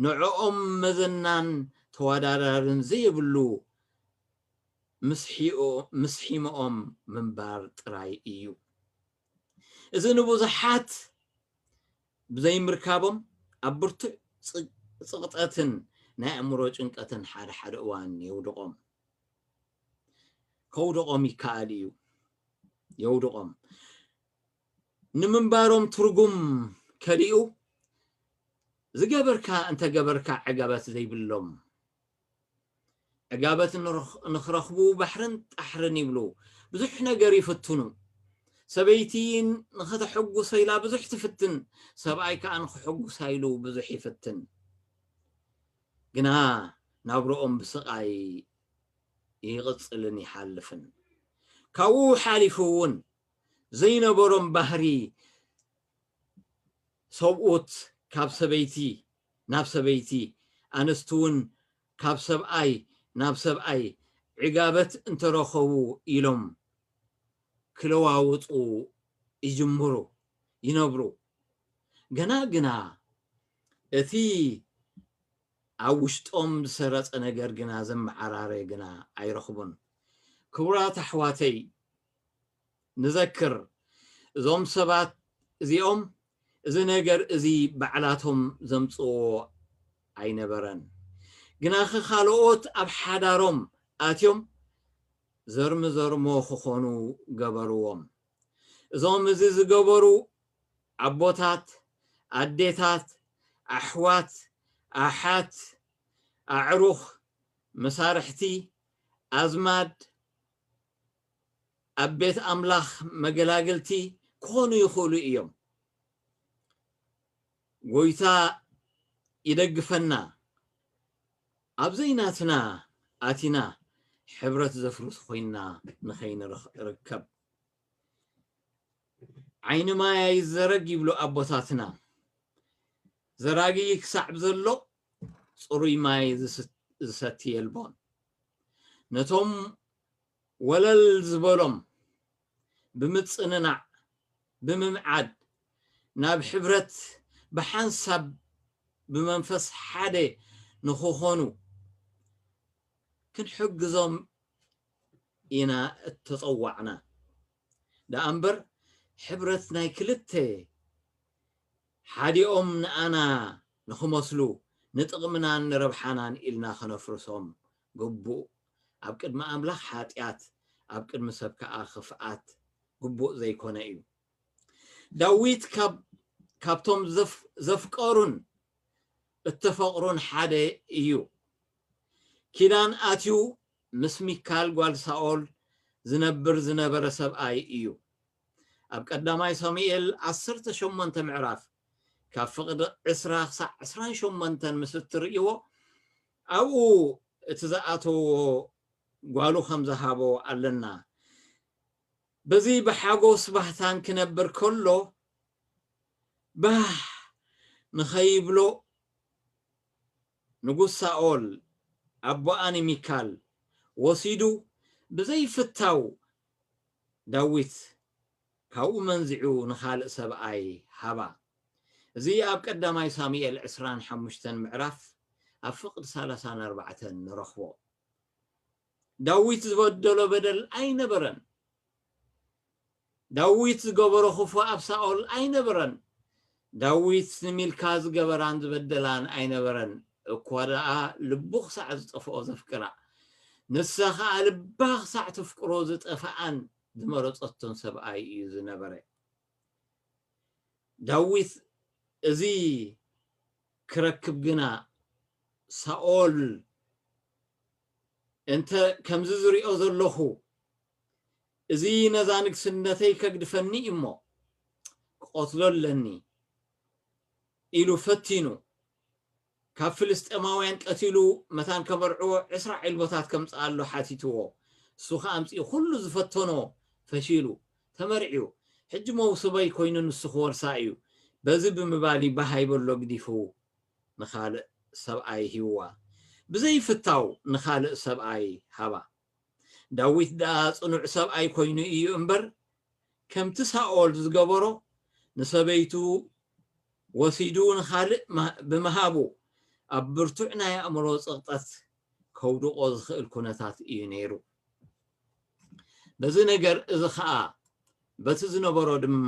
ንዕኦም መዘናን ተወዳዳርን ዘይብሉ ምስሒኦ-፣ ምስሒምኦም ምንባር ጥራይ እዩ። እዚ ንብዙሓት ብዘይምርካቦም ኣብ ብርቱዕ ጽ-፣ ጽቕጠትን ናይ ኣእምሮ ጭንቀትን ሓደ ሓደ እዋን የውድቖም። ከውድቖም ይከኣል እዩ። የውድቖም። ንምንባሮም ትርጉም ከሊኡ ዝገበርካ እንተገበርካ ዕጋበት ዘይብሎም። ዕጋበት ንረኽ-፣ ንኽረኽቡ ባሕርን ጣሕርን ይብሉ። ብዙሕ ነገር ይፍትኑ። ሰበይቲ ንኸተሐጉሶ ኢላ ብዙሕ ትፍትን፣ ሰብኣይ ከኣ ንኽሐጉሳ ኢሉ ብዙሕ ይፍትን። ግና ናብርኦም ብስቓይ ይቕጽልን ይሓልፍን። ካብኡ ሓሊፉ እውን ዘይነበሮም ባህሪ ሰብኡት ካብ ሰበይቲ ናብ ሰበይቲ፣ ኣንስቲ እውን ካብ ሰብኣይ ናብ ሰብኣይ ዕጋበት እንተረኸቡ ኢሎም ክለዋውጡ ይጅምሩ፣ ይነብሩ። ገና ግና እቲ ኣብ ውሽጦም ዝሰረጸ ነገር ግና ዘመዓራረ ግና ኣይረኽቡን። ክቡራት ኣሕዋተይ፣ ንዘክር፣ እዞም ሰባት እዚኦም እዚ ነገር እዚ ባዕላቶም ዘምጽዎ ኣይነበረን። ግናኸ ካልኦት ኣብ ሓዳሮም ኣትዮም ዘርሚ ዘርሞ ክኾኑ ገበርዎም። እዞም እዚ ዝገበሩ ኣቦታት፣ ኣዴታት፣ ኣሕዋት፣ ኣሓት፣ ኣዕሩኽ፣ መሳርሕቲ፣ ኣዝማድ፣ ኣብ ቤት ኣምላኽ መገላግልቲ ክኾኑ ይኽእሉ እዮም። ጎይታ ይደግፈና። ኣብ ዘይናትና ኣቲና ሕብረት ዘፍርስ ኮይና ንኸይንርከብ። ዓይኒ ማይ ኣይዘረግ ይብሉ ኣቦታትና። ዘራጊ ክሳዕ ብዘሎ ጽሩይ ማይ ዝስ-፣ ዝሰቲ የልቦን። ነቶም ወለል ዝበሎም ብምጽንናዕ፣ ብምምዓድ፣ ናብ ሕብረት ብሓንሳብ ብመንፈስ ሓደ ንኽኾኑ ክንሕግዞም ኢና እተጸዋዕና። ደኣ እምበር ሕብረት ናይ ክልተ ሓዲኦም ንኣና ንኽመስሉ ንጥቕምናን ንረብሓናን ኢልና ኸነፍርሶም ግቡእ። ኣብ ቅድሚ ኣምላኽ ሓጢኣት፣ ኣብ ቅድሚ ሰብ ከኣ ኽፍኣት ግቡእ ዘይኮነ እዩ። ዳዊት ካብ-፣ ካብቶም ዘፍ-፣ ዘፍቀሩን እተፈቕሩን ሓደ እዩ። ኪዳን ኣትዩ ምስ ሚካል ጓል ሳኦል ዝነብር ዝነበረ ሰብኣይ እዩ። ኣብ ቀዳማይ ሳሙኤል ዓሰርተ ሸሞንተ ምዕራፍ ካብ ፍቕዲ ዕስራ ክሳዕ ዕስራን ሸሞንተን ምስ እትርእይዎ፣ ኣብኡ እቲ ዝኣተዎ ጓሉ ከም ዝሃቦ ኣለና። በዚ ብሓጎስ ባህታን ክነብር ከሎ፣ ባህ ንኸይብሎ ንጉስ ሳኦል ኣቦኣ ንሚካል ወሲዱ ብዘይፍታው ዳዊት ካብኡ መንዚዑ ንኻልእ ሰብኣይ ሃባ። እዚ ኣብ ቀዳማይ ሳሙኤል ዕስራን ሓሙሽተን ምዕራፍ ኣብ ፍቕዲ ሰላሳን ኣርባዕተን ንረኽቦ። ዳዊት ዝበደሎ በደል ኣይነበረን። ዳዊት ዝገበሮ ክፉእ ኣብ ሳኦል ኣይነበረን። ዳዊት ንሚልካ ዝገበራን ዝበደላን ኣይነበረን። እኳ ደኣ ልቡ ክሳዕ ዝጠፍኦ ዘፍቅራ፣ ንሳ ኸኣ ልባ ክሳዕ ተፍቅሮ ዝጠፍኣን ዝመረጸቶን ሰብኣይ እዩ ዝነበረ። ዳዊት እዚ ክረክብ ግና ሳኦል እንተ ከምዚ ዝሪኦ ዘለኹ፣ እዚ ነዛ ንግስነተይ ከግድፈኒ እሞ ክቐትሎ ኣለኒ ኢሉ ፈቲኑ፣ ካብ ፍልስጤማውያን ቀቲሉ መታን ከመርዕዎ ዕስራ ዒልቦታት ከምጽኣሉ ሓቲትዎ። እሱ ኸኣ ኣምጺኡ ኩሉ ዝፈተኖ ፈሺሉ፣ ተመርዕዩ። ሕጂ መውስበይ ኮይኑ ንሱ ክወርሳ እዩ። በዚ ብምባል ይባሃይ በሎ ግዲፉ ንኻልእ ሰብኣይ ሂብዋ። ብዘይፍታው ንኻልእ ሰብኣይ ሃባ። ዳዊት ደኣ ጽኑዕ ሰብኣይ ኮይኑ እዩ እምበር፣ ከምቲ ሳኦል ዝገበሮ ንሰበይቱ ወሲዱ ንኻልእ ማ-፣ ብምሃቡ ኣብ ብርቱዕ ናይ ኣእምሮ ጸቕጠት ከውድቖ ዝኽእል ኩነታት እዩ ነይሩ። በዚ ነገር እዚ ኸኣ በቲ ዝነበሮ ድማ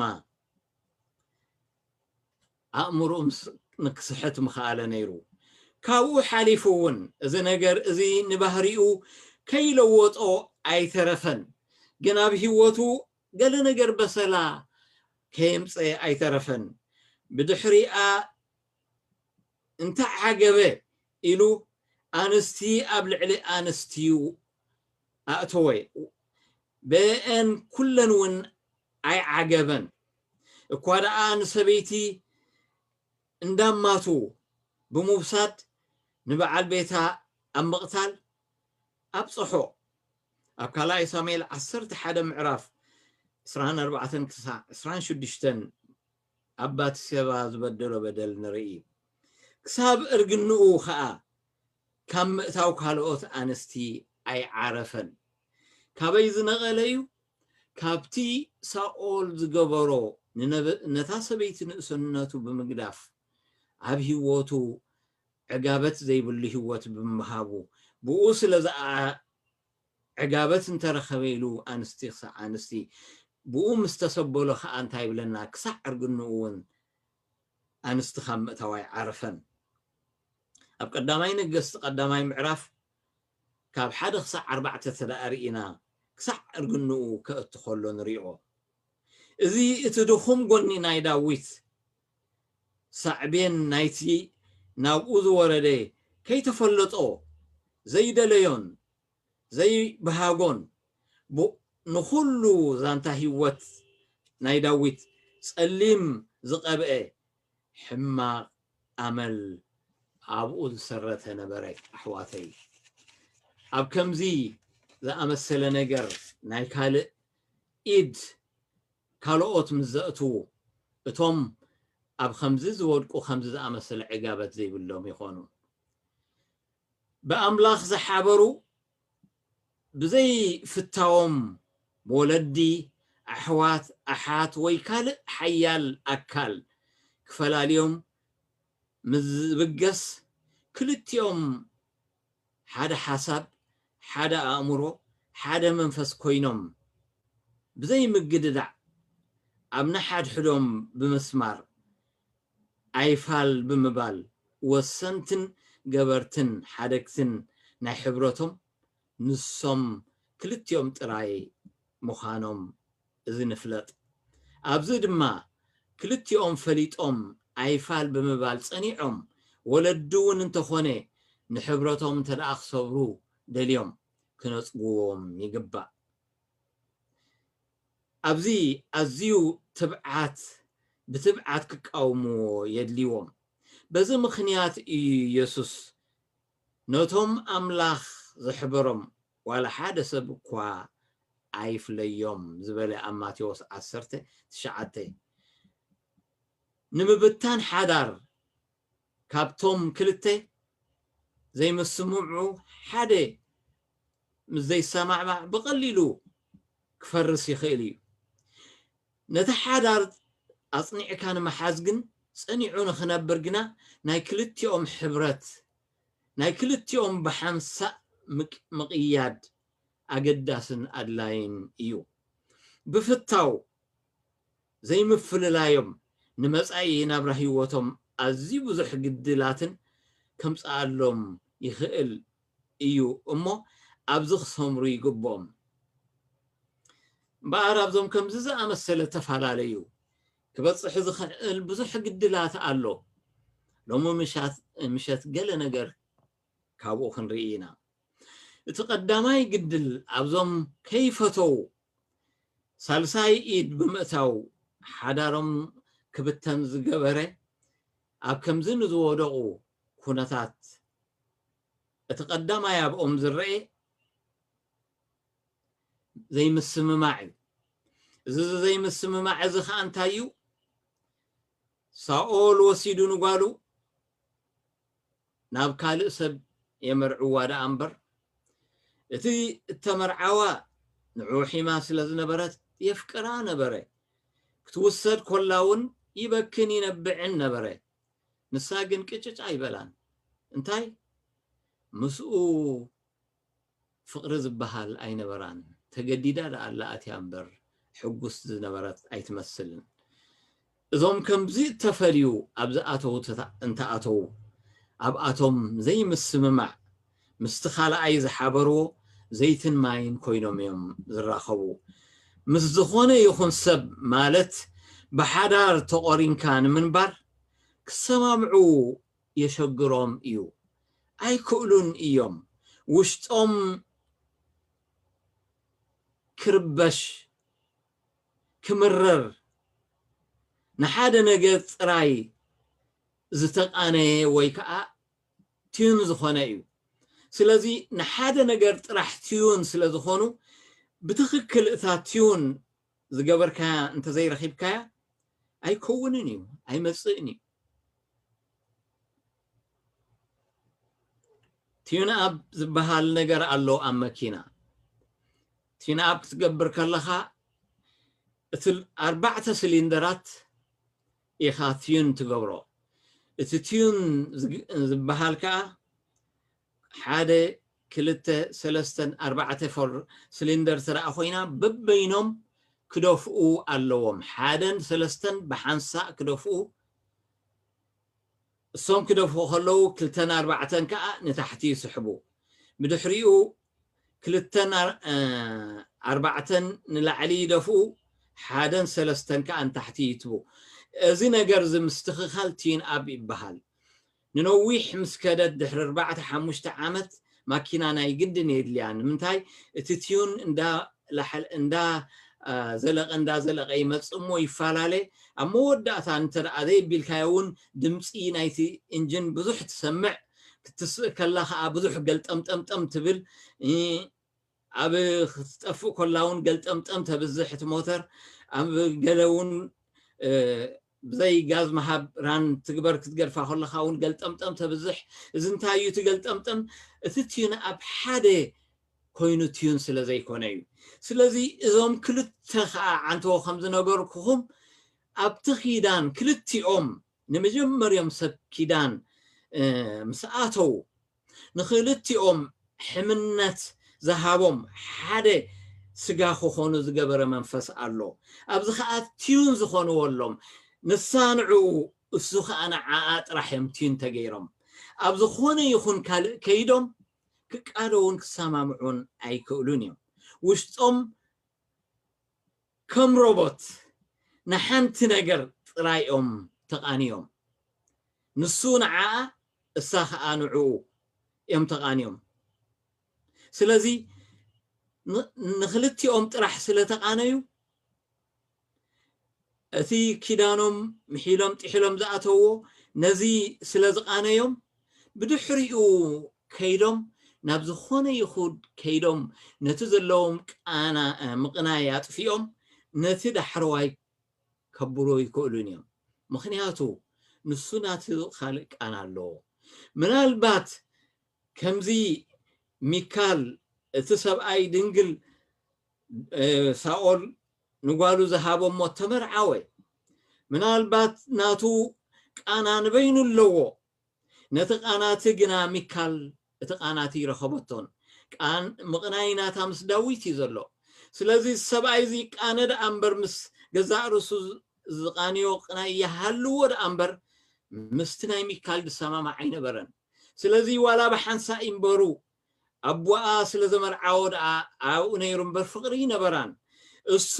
ኣእምሮኡ ምስ-፣ ንክስሕት ምኽኣለ ነይሩ። ካብኡ ሓሊፉ እውን እዚ ነገር እዚ ንባህሪኡ ከይለወጦ ኣይተረፈን። ግን ኣብ ህይወቱ ገለ ነገር በሰላ ከየምጸ ኣይተረፈን። ብድሕሪኣ እንተዓገበ ኢሉ ኣንስቲ ኣብ ልዕሊ ኣንስትዩ ኣእተወ። ብአን ኩለን እውን ኣይዓገበን። እኳ ደኣ ንሰበይቲ እንዳማቱ ብምውሳድ ንበዓል ቤታ ኣብ ምቕታል ኣብጽሖ። ኣብ ካልኣይ ሳሙኤል ዓሰርተ ሓደ ምዕራፍ ዕስራን ኣርባዕተን ክሳዕ ዕስራን ሽዱሽተን ኣብ ባትሴባ ዝበደሎ በደል ንርኢ። ክሳብ እርግንኡ ኸኣ ካብ ምእታው ካልኦት ኣንስቲ ኣይዓረፈን። ካበይ ዝነቐለ እዩ? ካብቲ ሳኦል ዝገበሮ ንነበ-፣ ነታ ሰበይቲ ንእስነቱ ብምግዳፍ ኣብ ህይወቱ ዕጋበት ዘይብሉ ህይወት ብምሃቡ ብኡ ስለ ዝኣ-፣ ዕጋበት እንተረኸበ ኢሉ ኣንስቲ ክሳዕ ኣንስቲ ብኡ ምስ ተሰበሎ ኸዓ እንታይ ይብለና? ክሳዕ ዕርግንኡ እውን ኣንስቲ ካብ ምእታው ኣይዓረፈን። ኣብ ቀዳማይ ነገስቲ ቀዳማይ ምዕራፍ ካብ ሓደ ክሳዕ ኣርባዕተ ተደኣ ርኢና ክሳዕ ዕርግንኡ ከእቲ ከሎ ንሪኦ። እዚ እቲ ድኹም ጎኒ ናይ ዳዊት ሳዕቤን ናይቲ ናብኡ ዝወረደ ከይተፈለጦ ዘይደለዮን ዘይብሃጎን ቡ-፣ ንኹሉ ዛንታ ህይወት ናይ ዳዊት ጸሊም ዝቐብአ ሕማቕ ኣመል ኣብኡ ዝሰረተ ነበረ። ኣሕዋተይ፣ ኣብ ከምዚ ዝኣመሰለ ነገር ናይ ካልእ ኢድ ካልኦት ምስ ዘእትዉ፣ እቶም ኣብ ከምዚ ዝወድቁ ከምዚ ዝኣመሰለ ዕጋበት ዘይብሎም ይኾኑ። ብኣምላኽ ዝሓበሩ ብዘይፍታዎም ወለዲ፣ ኣሕዋት፣ ኣሓት ወይ ካልእ ሓያል ኣካል ክፈላልዮም ምስ ዝብገስ፣ ክልቲኦም ሓደ ሓሳብ፣ ሓደ ኣእምሮ፣ ሓደ መንፈስ ኮይኖም ብዘይ ምግድዳዕ ኣብ ንሓድሕዶም ብምስማር ኣይፋል ብምባል ወሰንትን ገበርትን ሓደግትን ናይ ሕብረቶም ንሶም ክልቲኦም ጥራይ ምዃኖም እዚ ንፍለጥ። ኣብዚ ድማ ክልቲኦም ፈሊጦም ኣይፋል ብምባል ጸኒዖም፣ ወለዲ እውን እንተኾነ ንሕብረቶም እንተ ደኣ ክሰብሩ ደልዮም ክነጽግዎም ይግባእ። ኣብዚ ኣዝዩ ትብዓት፣ ብትብዓት ክቃወምዎ የድልይዎም። በዚ ምኽንያት እዩ የሱስ ነቶም ኣምላኽ ዘሕበሮም ዋላ ሓደ ሰብ እኳ ኣይፍለዮም ዝበለ ኣብ ማቴዎስ ዓሰርተ ትሽዓተ። ንምብታን ሓዳር ካብቶም ክልተ ዘይምስምዑ ሓደ ምስ ዘይሰማዕማዕ ብቐሊሉ ክፈርስ ይኽእል እዩ። ነቲ ሓዳር ኣጽኒዕካ ንምሓዝ ግን፣ ጸኒዑ ንኽነብር ግና ናይ ክልቲኦም ሕብረት፣ ናይ ክልቲኦም ብሓንሳእ ምቅ-፣ ምቕያድ ኣገዳስን ኣድላይን እዩ። ብፍታው ዘይምፍልላዮም ንመጻኢ ናብራ ህይወቶም ኣዝዩ ብዙሕ ግድላትን ከምጽኣሎም ይኽእል እዩ እሞ፣ ኣብዚ ክሰምሩ ይግብኦም። እምበኣር ኣብዞም ከምዚ ዝኣመሰለ ተፈላለዩ ክበጽሕ ዝኽእል ብዙሕ ግድላት ኣሎ። ሎሚ ምሻት-፣ ምሸት ገለ ነገር ካብኡ ክንርኢ ኢና። እቲ ቀዳማይ ግድል ኣብዞም ከይፈተው ሳልሳይ ኢድ ብምእታው ሓዳሮም ክብተን ዝገበረ፣ ኣብ ከምዚ ንዝወደቑ ኩነታት እቲ ቀዳማይ ኣብኦም ዝረአ ዘይምስምማዕ እዩ። እዚ ዘይምስምማዕ እዚ ኸኣ እንታይ እዩ? ሳኦል ወሲዱ ንጓሉ ናብ ካልእ ሰብ የመርዕዋ ደኣ እምበር፣ እቲ እተመርዓዋ ንዑ ሒማ ስለ ዝነበረት የፍቅራ ነበረ። ክትውሰድ ኮላ እውን ይበክን ይነብዕን ነበረ። ንሳ ግን ቅጭጭ ኣይበላን። እንታይ? ምስኡ ፍቕሪ ዝበሃል ኣይነበራን። ተገዲዳ ደኣ ኣላ ኣትያ እምበር፣ ሕጉስ ዝነበረት ኣይትመስልን። እዞም ከምዚ እተፈልዩ ኣብ ዝኣተዉ ተታ-፣ እንተኣተዉ፣ ኣብኣቶም ዘይምስምማዕ ምስቲ ካልኣይ ዝሓበርዎ ዘይትን ማይን ኮይኖም እዮም ዝራኸቡ። ምስ ዝኾነ ይኹን ሰብ፣ ማለት ብሓዳር ተቖሪንካ ንምንባር ክሰማምዑ የሸግሮም እዩ። ኣይክእሉን እዮም። ውሽጦም ክርበሽ፣ ክምረር፣ ንሓደ ነገር ጥራይ ዝተቃነየ ወይ ከዓ ትዩን ዝኾነ እዩ። ስለዚ ንሓደ ነገር ጥራሕ ትዩን ስለ ዝኾኑ፣ ብትኽክል እታ ቲዩን ዝገበርካያ እንተዘይረኺብካያ ኣይከውንን እዩ፣ ኣይመፅእን እዩ። ቲዩን ኣብ ዝበሃል ነገር ኣሎ ኣብ መኪና። ቲዩን ኣብ ክትገብር ከለኻ እቲ ኣርባዕተ ሲሊንደራት ኢኻ ቲዩን ትገብሮ። እቲ ቲዩን ዝበሃል ከዓ ሓደ ክልተ ሰለስተን ኣርባዕተ ፎር ሲሊንደር ትረኣ ኮይና በበይኖም ክደፍኡ ኣለዎም። ሓደን ሰለስተን ብሓንሳእ ክደፍኡ። እሶም ክደፍኡ ከለዉ ክልተን ኣርባዕተን ከዓ ንታሕቲ ይስሕቡ። ብድሕሪኡ ክልተን ኣርባዕተን ንላዕሊ ይደፍኡ፣ ሓደን ሰለስተን ከዓ ንታሕቲ ይትቡ። እዚ ነገር እዚ ምስትኽኻል ቲዩን ኣብ ይበሃል። ንነዊሕ ምስ ከደት ድሕሪ ኣርባዕተ ሓሙሽተ ዓመት ማኪና ናይ ግድን የድልያ። ንምንታይ? እቲ ቲዩን እንዳ ላሕል እንዳ ዘለቐ እንዳ ዘለቐ ይመፅእ እሞ ይፈላለ። ኣብ መወዳእታ እንተ ደኣ ዘየቢልካዮ እውን ድምፂ ናይቲ ኢንጂን ብዙሕ ትሰምዕ። ክትስእ ከላ ከዓ ብዙሕ ገልጠምጠምጠም ትብል። ኣብ ክትጠፍእ ከላ እውን ገልጠምጠም ተብዝሕ እቲ ሞተር። ኣብ ገለ እውን ብዘይ ጋዝ ምሃብ ራን ትግበር ክትገድፋ ከለኻ እውን ገልጠምጠም ተብዝሕ። እዚ እንታይ እዩ እቲ ገልጠምጠም? እቲ ቲዩን ኣብ ሓደ ኮይኑ ቲዩን ስለ ዘይኮነ እዩ። ስለዚ እዞም ክልተ ከዓ ዓንተዎ ከም ዝነገርኩኹም ኣብቲ ኪዳን ክልቲኦም ንመጀመርዮም ሰብ ኪዳን ምስ ኣተዉ ንክልቲኦም ሕምነት ዝሃቦም ሓደ ስጋ ክኾኑ ዝገበረ መንፈስ ኣሎ። ኣብዚ ከዓ ቲዩን ዝኾንዎ ኣሎም። ንሳ ንዕኡ እሱ ከዓ ንዓኣ ጥራሕ እዮም ቲዩን ተገይሮም። ኣብ ዝኾነ ይኹን ካልእ ከይዶም ክቃደውን ክሰማምዑን ኣይክእሉን እዮም። ውሽጦም ከም ሮቦት ንሓንቲ ነገር ጥራይ እዮም ተቓንዮም። ንሱ ንዓኣ እሳ ከዓ ንዕኡ እዮም ተቓንዮም። ስለዚ ንክልቲኦም ጥራሕ ስለ ተቓነዩ እቲ ኪዳኖም ምሒሎም ጥሒሎም ዝኣተዎ ነዚ ስለ ዝቓነዮም ብድሕሪኡ ከይዶም ናብ ዝኾነ ይኹን ከይዶም ነቲ ዘለዎም ቃና ምቕናይ ኣጥፊኦም ነቲ ዳሕረዋይ ከብሮ ይክእሉን እዮም። ምክንያቱ ንሱ ናቲ ካልእ ቃና ኣለዎ። ምናልባት ከምዚ ሚካል እቲ ሰብኣይ ድንግል ሳኦል ንጓሉ ዝሃቦ እሞ ተመርዓወ። ምናልባት ናቱ ቃና ንበይኑ ኣለዎ። ነቲ ቃናቲ ግና ሚካል እቲ ቃናቲ ይረኸበቶን ምቕናይ ናታ ምስ ዳዊት እዩ ዘሎ። ስለዚ ሰብኣይ እዚ ቃነ ደኣ እምበር ምስ ገዛእ ርእሱ ዝቃንዮ ቅናይ ይሃልዎ ደኣ እምበር ምስቲ ናይ ሚካል ዝሰማማዕ ኣይነበረን። ስለዚ ዋላ ብሓንሳእ ይንበሩ ኣቦኣ ስለ ዘመርዓዎ ደኣ ኣብኡ ነይሩ እምበር ፍቕሪ ይነበራን። እሱ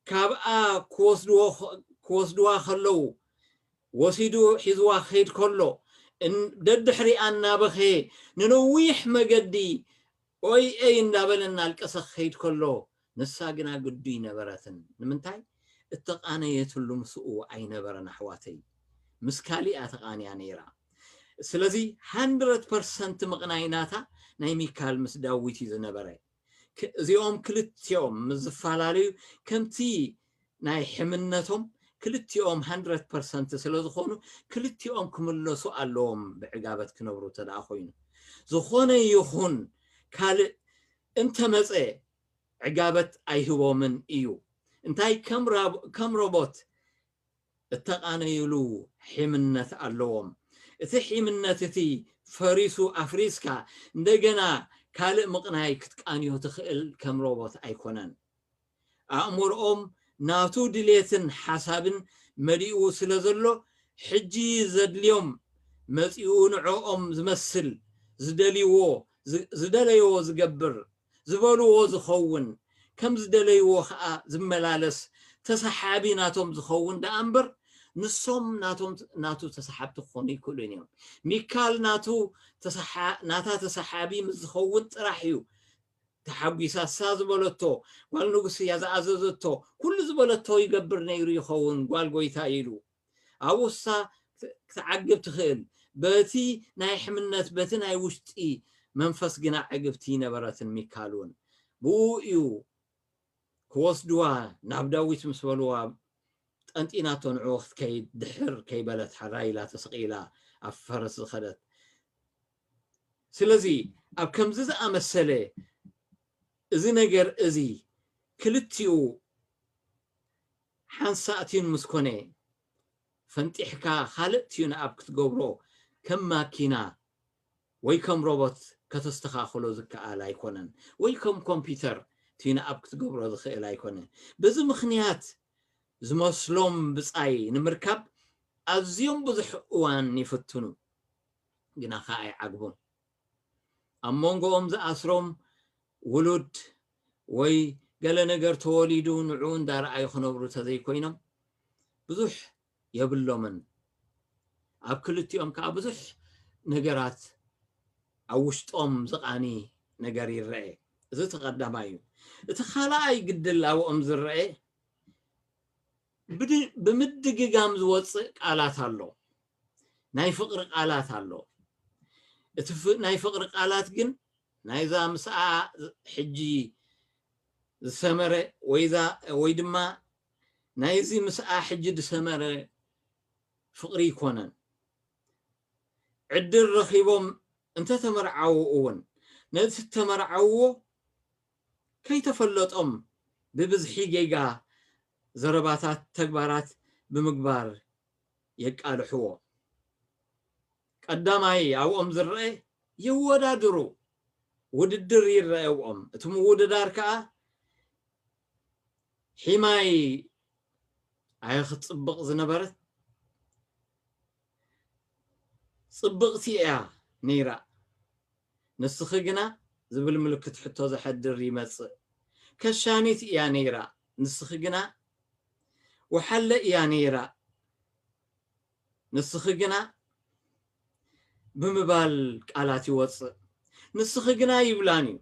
ካብኣ ክወስድዋ ከለዉ ወሲዱ ሒዝዋ ክኸይድ ከሎ ደድሕሪኣ እናበኸየ ንነዊሕ መገዲ ኦይ ኤይ እንዳበለ እናልቀሰ ክኸይድ ከሎ ንሳ ግና ግዱ ይነበረትን። ንምንታይ? እተቓነየትሉ ምስኡ ኣይነበረን ኣሕዋተይ፣ ምስ ካሊኣ ተቓንያ ነይራ። ስለዚ ሃንድረድ ፐርሰንት ምቕናይ ናታ ናይ ሚካል ምስ ዳዊት እዩ ዝነበረ። እዚኦም ክልቲኦም ምስ ዝፈላለዩ ከምቲ ናይ ሕምነቶም ክልቲኦም ሃንድረድ ፐርሰንት ስለ ዝኾኑ ክልቲኦም ክምለሱ ኣለዎም ብዕጋበት ክነብሩ ተደኣ ኮይኑ። ዝኾነ ይኹን ካልእ እንተመፀ ዕጋበት ኣይህቦምን እዩ። እንታይ ከም ሮቦት እተቓነይሉ ሒምነት ኣለዎም። እቲ ሒምነት እቲ ፈሪሱ ኣፍሪስካ እንደገና ካልእ ምቕናይ ክትቃንዮ ትኽእል ከም ሮቦት ኣይኮነን። ኣእምሮኦም ናቱ ድሌትን ሓሳብን መሊኡ ስለ ዘሎ ሕጂ ዘድልዮም መፂኡ ንዕኦም ዝመስል ዝደልይዎ ዝደለይዎ ዝገብር ዝበልዎ ዝኸውን ከም ዝደለይዎ ከዓ ዝመላለስ ተሰሓቢ ናቶም ዝኸውን ደኣ እምበር ንሶም ናቶም ናቱ ተሰሓብቲ ክኾኑ ይክእሉን እዮም። ሚካል ናቱ ናታ ተሰሓቢ ምስ ዝኸውን ጥራሕ እዩ ተሓጒሳ እሳ ዝበለቶ ጓል ንጉስ እያ ዝኣዘዘቶ ኩሉ ዝበለቶ ይገብር ነይሩ ይኸውን ጓል ጎይታ ኢሉ ኣብኡ እሳ ክትዓግብ ትኽእል በቲ ናይ ሕምነት በቲ ናይ ውሽጢ መንፈስ ግና ዕግብቲ ይነበረትን ሚካል እውን ብኡ እዩ ክወስድዋ ናብ ዳዊት ምስ በልዋ፣ ጠንጢናቶ ንዕኡ ክትከይድ ድሕር ከይበለት፣ ሕራይ ኢላ ተሰቒላ ኣብ ፈረስ ዝኸደት። ስለዚ ኣብ ከምዚ ዝኣመሰለ እዚ ነገር እዚ ክልቲኡ ሓንሳእ ቲዩን ምስ ኮነ፣ ፈንጢሕካ ካልእ ቲዩን ኣብ ክትገብሮ፣ ከም ማኪና ወይ ከም ሮቦት ከተስተኻኽሎ ዝከኣል ኣይኮነን፣ ወይ ከም ኮምፒውተር ቲዩን ኣብ ክትገብሮ ዝኽእል ኣይኮነን። በዚ ምኽንያት ዝመስሎም ብጻይ ንምርካብ ኣዝዮም ብዙሕ እዋን ይፍትኑ፣ ግና ኸኣ ኣይዓግቡን። ኣብ መንጎኦም ዝኣስሮም ውሉድ ወይ ገለ ነገር ተወሊዱ ንዕኡ እንዳረኣዩ ክነብሩ ተዘይኮይኖም፣ ብዙሕ የብሎምን። ኣብ ክልቲኦም ከኣ ብዙሕ ነገራት ኣብ ውሽጦም ዝቓኒ ነገር ይረአ። እዚ እቲ ቀዳማይ እዩ። እቲ ካልኣይ ግድል ኣብኦም ዝረአ ብድ-፣ ብምድግጋም ዝወፅእ ቃላት ኣሎ። ናይ ፍቕሪ ቃላት ኣሎ። እቲ ፍ-፣ ናይ ፍቕሪ ቃላት ግን ናይዛ ምስኣ ሕጂ ዝሰመረ ወይ ዛ-፣ ወይ ድማ ናይዚ ምስኣ ሕጂ ዝሰመረ ፍቕሪ ኣይኮነን። ዕድል ረኺቦም እንተተመርዓዉ እውን ነቲ እተመርዓውዎ ከይተፈለጦም ብብዝሒ ጌጋ ዘረባታት፣ ተግባራት ብምግባር የቃልሕዎ። ቀዳማይ ኣብኦም ዝረአ የወዳድሩ፣ ውድድር ይረአ ኣብኦም። እቲ ምውድዳር ከኣ ሒማይ ኣየ ክትጽብቕ ዝነበረት ጽብቕቲ እያ ነይራ፣ ንስኺ ግና ዝብል ምልክት ሕቶ ዘሕድር ይመጽእ። ከሻኒት እያ ነይራ፣ ንስኺ ግና ወሓለ እያ ነይራ፣ ንስኺ ግና ብምባል ቃላት ይወጽእ። ንስኺ ግና ይብላን እዩ።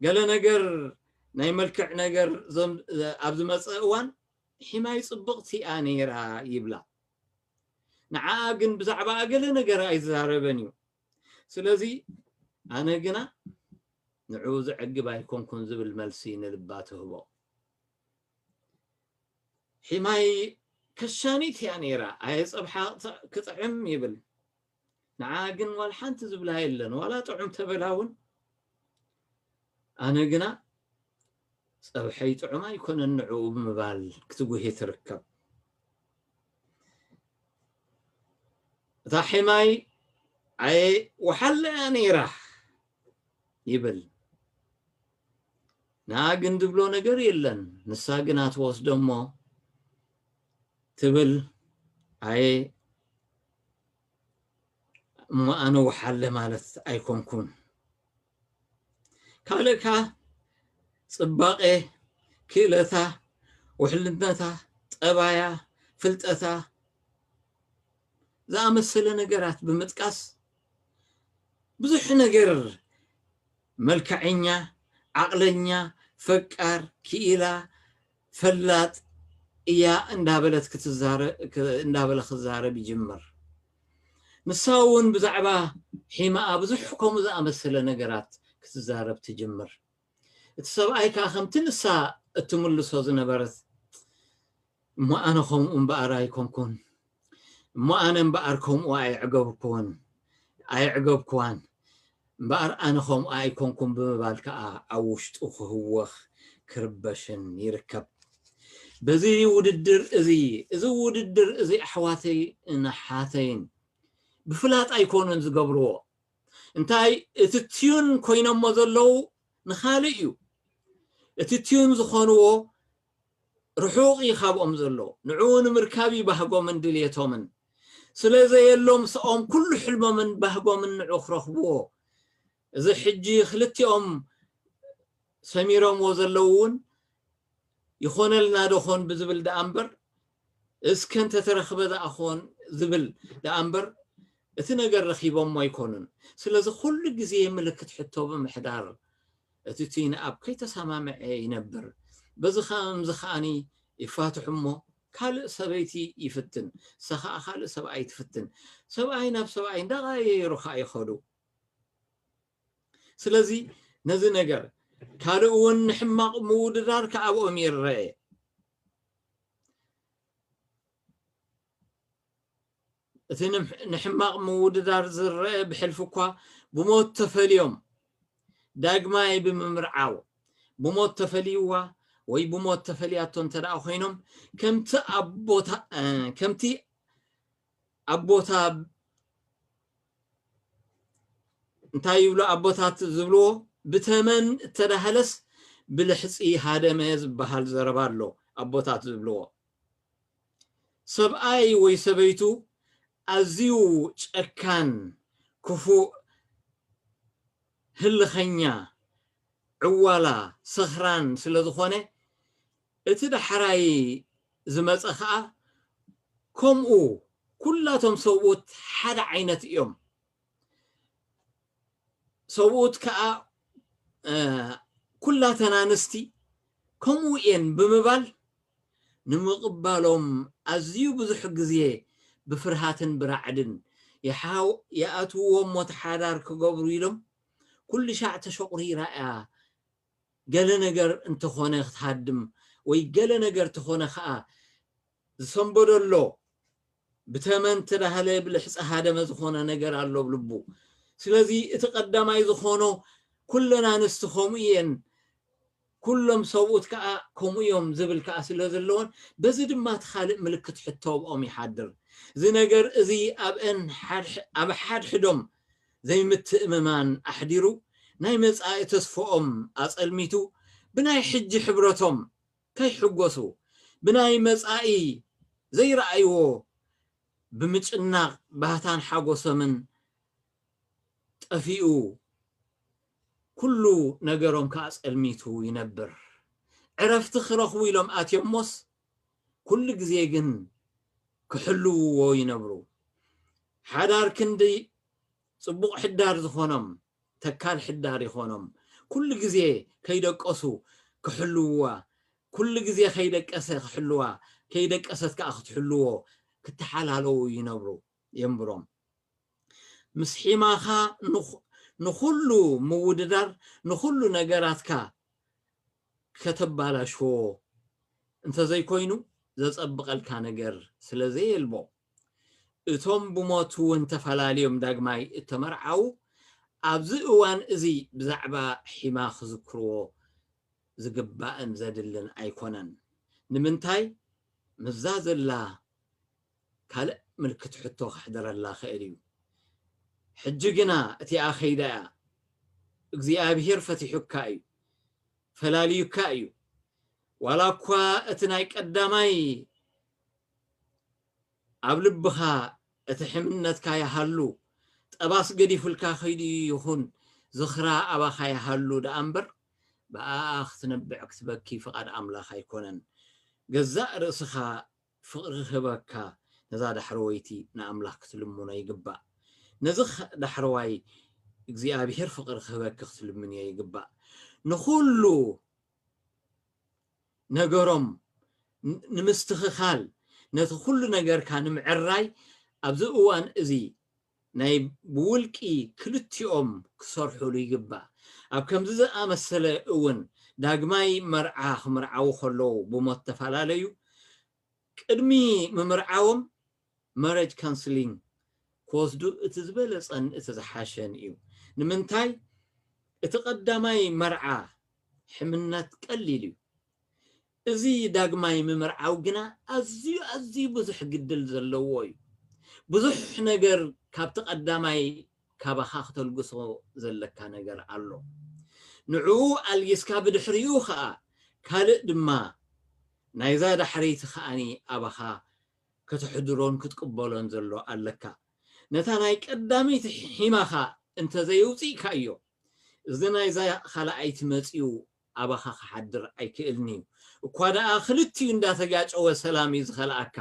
ገለ ነገር ናይ መልክዕ ነገር ዘም-፣ ኣብ ዝመጽእ እዋን ሒማይ ጽብቕቲ እያ ነይራ ይብላ። ንዓኣ ግን ብዛዕባ ገለ ነገር ኣይዛረበን እዩ። ስለዚ ኣነ ግና ንዕኡ ዘዕግብ ኣይኮንኩን ዝብል መልሲ ንልባ ትህቦ። ሒማይ ከሻኒት እያ ነይራ፣ ኣየ ጸብሓ ክጥዕም ይብል። ንዓ ግን ዋላ ሓንቲ ዝብላ የለን፣ ዋላ ጥዑም ተበላ እውን። ኣነ ግና ጸብሐይ ጥዑም ኣይኮነን ንዕኡ ብምባል ክትጉሂ ትርከብ። እታ ሒማይ ኣየ ወሓለ እያ ነይራ ይብል። ንዓ ግን ዝብሎ ነገር የለን፣ ንሳ ግና ትወስዶ እሞ ትብል። ኣየ እሞ ኣነ ወሓለ ማለት ኣይኮንኩን። ካልእ ከኣ ጽባቐ፣ ክእለታ፣ ውሕልነታ፣ ጠባያ፣ ፍልጠታ ዝኣመሰለ ነገራት ብምጥቃስ ብዙሕ ነገር፣ መልክዐኛ፣ ዓቕለኛ፣ ፈቃር፣ ክኢላ፣ ፈላጥ እያ እንዳበለት ክትዛረ-፣ ክ-፣ እንዳበለ ክዛረብ ይጅምር። ንሳ እውን ብዛዕባ ሒማኣ ብዙሕ ከምኡ ዝኣመሰለ ነገራት ክትዛረብ ትጅምር። እቲ ሰብኣይ ከኣ ከምቲ ንሳ እትምልሶ ዝነበረት፣ እሞ ኣነ ከምኡ እምበኣር ኣይኮንኩን፣ እሞ ኣነ እምበኣር ከምኡ ኣየዕገብኩዎን፣ ኣየዕገብኩዋን፣ እምበኣር ኣነ ከምኡ ኣይኮንኩን ብምባል ከኣ ኣብ ውሽጡ ክህወኽ ክርበሽን ይርከብ። በዚ ውድድር እዚ፣ እዚ ውድድር እዚ ኣሕዋተይን ኣሓተይን ብፍላጥ ኣይኮኑን ዝገብርዎ። እንታይ እቲ ትዩን ኮይኖሞ ዘለዉ ንኻልእ እዩ። እቲ ትዩን ዝኾንዎ ርሑቕ እዩ ካብኦም ዘሎ። ንዕኡ ንምርካብ እዩ ባህጎምን ድልየቶምን። ስለ ዘየሎ ምስኦም ኩሉ ሕልሞምን ባህጎምን ንዑ ክረኽብዎ። እዚ ሕጂ ክልቲኦም ሰሚሮምዎ ዘለዉ እውን ይኾነልና ዶ ኾን ብዝብል ደኣ እምበር፣ እስከ እንተተረኽበ ደኣ ኾን ዝብል ደኣ እምበር፣ እቲ ነገር ረኺቦሞ ኣይኮኑን። ስለዚ ኩሉ ግዜ ምልክት ሕቶ ብምሕዳር፣ እቲ ቲን ኣብ ከይተሰማምዐ ይነብር። በዚ ከምዚ ከኣኒ ይፋትሑ እሞ፣ ካልእ ሰበይቲ ይፍትን፣ እሳ ኸኣ ካልእ ሰብኣይ ትፍትን። ሰብኣይ ናብ ሰብኣይ እንዳቐያየሩ ኸኣ ይኸዱ። ስለዚ ነዚ ነገር ካልእ እውን ንሕማቕ ምውድዳር ከኣብኦም ይረአ። እቲ ንሕማቕ ምውድዳር ዝረአ ብሕልፊ እኳ ብሞት ተፈልዮም ዳግማይ ብምምርዓው ብሞት ተፈልይዋ ወይ ብሞት ተፈልያቶ እንተ ደኣ ኮይኖም ከምቲ ኣቦታ ከምቲ ኣቦታ እንታይ ይብሉ ኣቦታት ዝብልዎ ብተመን እተዳህለስ ብልሕፂ ሃደመ ዝበሃል ዘረባ ኣሎ። ኣቦታት ዝብልዎ ሰብኣይ ወይ ሰበይቱ ኣዝዩ ጨካን፣ ክፉእ፣ ህልኸኛ፣ ዕዋላ፣ ሰኽራን ስለ ዝኾነ እቲ ዳሕራይ ዝመፀ ከዓ ከምኡ ኩላቶም ሰብኡት ሓደ ዓይነት እዮም። ሰብኡት ከዓ ኩላተን ኣንስቲ ከምኡ እየን ብምባል ንምቕባሎም ኣዝዩ ብዙሕ ግዜ ብፍርሃትን ብራዕድን ይኣትውዎ እሞ እቲ ሓዳር ክገብሩ ኢሎም ኩሉ ሻዕ ተሸቑሪራ እያ። ገለ ነገር እንተኾነ ክትሃድም ወይ ገለ ነገር ተኾነ ከዓ ዝሰንበደሎ ብተመን ተዳህለ ብልሕፂ ሃደመ ዝኾነ ነገር ኣሎ ኣብ ልቡ። ስለዚ እቲ ቀዳማይ ዝኾኖ ኩለን ኣንስቲ ከምኡ እየን፣ ኩሎም ሰብኡት ከዓ ከምኡ እዮም ዝብል ከዓ ስለ ዘለዎን በዚ ድማ እቲ ካልእ ምልክት ሕቶ ኣብኦም ይሓድር። እዚ ነገር እዚ ኣብአን ኣብ ሓድሕዶም ዘይምትእምማን ኣሕዲሩ ናይ መፃኢ ተስፍኦም ኣፀልሚቱ ብናይ ሕጂ ሕብረቶም ከይሕጎሱ ብናይ መጻኢ ዘይረኣይዎ ብምጭናቕ ባህታን ሓጎሶምን ጠፊኡ ኩሉ ነገሮም ከዓ ጸልሚቱ ይነብር። ዕረፍቲ ክረኽቡ ኢሎም ኣትዮሞስ ኩሉ ግዜ ግን ክሕልውዎ ይነብሩ። ሓዳር ክንዲ ጽቡቕ ሕዳር ዝኾኖም ተካል ሕዳር ይኾኖም። ኩሉ ግዜ ከይደቀሱ ክሕልውዋ፣ ኩሉ ግዜ ከይደቀሰ ክሕልዋ፣ ከይደቀሰት ከዓ ክትሕልዎ ክተሓላለዉ ይነብሩ የንብሮም። ምስ ሒማኻ ንኹ- ንኹሉ ምውድዳር ንኹሉ ነገራትካ ከተባላሽዎ እንተዘይኮይኑ ዘጸብቐልካ ነገር ስለ ዘየልቦ እቶም ብሞት እውን ተፈላለዮም ዳግማይ እተመርዓዉ ኣብዚ እዋን እዚ ብዛዕባ ሒማ ክዝክርዎ ዝግባእን ዘድልን ኣይኮነን። ንምንታይ ምዛ ዘላ ካልእ ምልክት ሕቶ ከሕደረላ ኽእል እዩ። ሕጂ ግና እቲኣ ኸይዳ እያ። እግዚኣብሄር ፈቲሑካ እዩ፣ ፈላልዩካ እዩ። ዋላ እኳ እቲ ናይ ቀዳማይ ኣብ ልብኻ እቲ ሕምነትካ ይሃሉ፣ ጠባስ ገዲፉልካ ኸይዱ ይኹን ዝኽራ ኣባኻ ይሃሉ ደኣ እምበር፣ ብኣኣ ክትነብዕ ክትበኪ ፍቓድ ኣምላኽ ኣይኮነን። ገዛእ ርእስኻ ፍቕሪ ክህበካ ነዛ ዳሕረወይቲ ንኣምላኽ ክትልምኖ ይግባእ። ነዚ ኸ- ዳሕረዋይ እግዚኣብሄር ፍቕሪ ክህበኪ ክትልምንዮ ይግባእ። ንኹሉ ነገሮም ን- ንምስትኽኻል ነቲ ኩሉ ነገርካ ንምዕራይ ኣብዚ እዋን እዚ ናይ ብውልቂ ክልቲኦም ክሰርሑሉ ይግባእ። ኣብ ከምዚ ዝኣመሰለ እውን ዳግማይ መርዓ ክምርዓዉ ከለዉ ብሞት ተፈላለዩ ቅድሚ ምምርዓዎም መረጅ ካንስሊንግ ክወስዱ እቲ ዝበለፀን እቲ ዝሓሸን እዩ። ንምንታይ እቲ ቀዳማይ መርዓ ሕምነት ቀሊል እዩ። እዚ ዳግማይ ምምርዓው ግና ኣዝዩ ኣዝዩ ብዙሕ ግድል ዘለዎ እዩ። ብዙሕ ነገር ካብቲ ቀዳማይ ካባኻ ክተልግሶ ዘለካ ነገር ኣሎ። ንዕኡ ኣልጊስካ ብድሕሪኡ ኸዓ ካልእ ድማ ናይዛ ዳሕረይቲ ኸዓኒ ኣባኻ ከተሕድሮን ክትቅበሎን ዘሎ ኣለካ። ነታ ናይ ቀዳመይቲ ሒማኻ እንተዘየውፅእካዮ እዚ ናይዛ ካልኣይቲ መፂኡ ኣባኻ ክሓድር ኣይክእልን እዩ። እኳ ደኣ ክልቲኡ እንዳተጋጨወ ሰላም እዩ ዝኸልኣካ።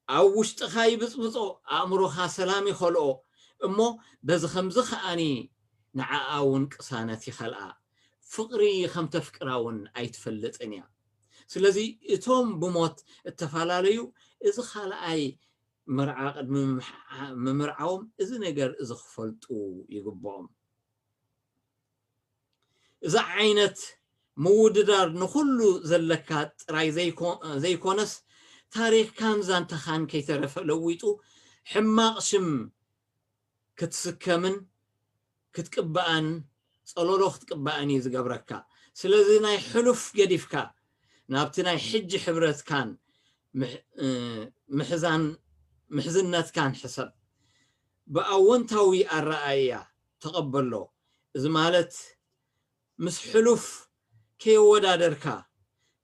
ኣብ ውሽጥኻ ይብፅብፆ፣ ኣእምሮኻ ሰላም ይኸልኦ እሞ በዚ ከምዚ ከኣኒ ንዓኣ እውን ቅሳነት ይኸልኣ። ፍቕሪ ከም ተፍቅራ እውን ኣይትፈልጥን እያ። ስለዚ እቶም ብሞት እተፈላለዩ እዚ ካልኣይ መርዓ ቅድሚ ምምርዓዎም እዚ ነገር እዚ ክፈልጡ ይግብኦም። እዚ ዓይነት ምውድዳር ንኹሉ ዘለካ ጥራይ ዘይኮ-፣ ዘይኮነስ፣ ታሪኽካን ዛንታኻን ከይተረፈ ለዊጡ ሕማቕ ሽም ክትስከምን ክትቅባእን፣ ጸሎሎ ክትቅባእን እዩ ዝገብረካ። ስለዚ ናይ ሕሉፍ ገዲፍካ ናብቲ ናይ ሕጂ ሕብረትካን ምሕ-፣ እ፣ ምሕዛን፣ ምሕዝነትካን ሕሰብ። ብኣወንታዊ ኣረኣእያ ተቐበሎ። እዚ ማለት ምስ ሕሉፍ ከየወዳደርካ፣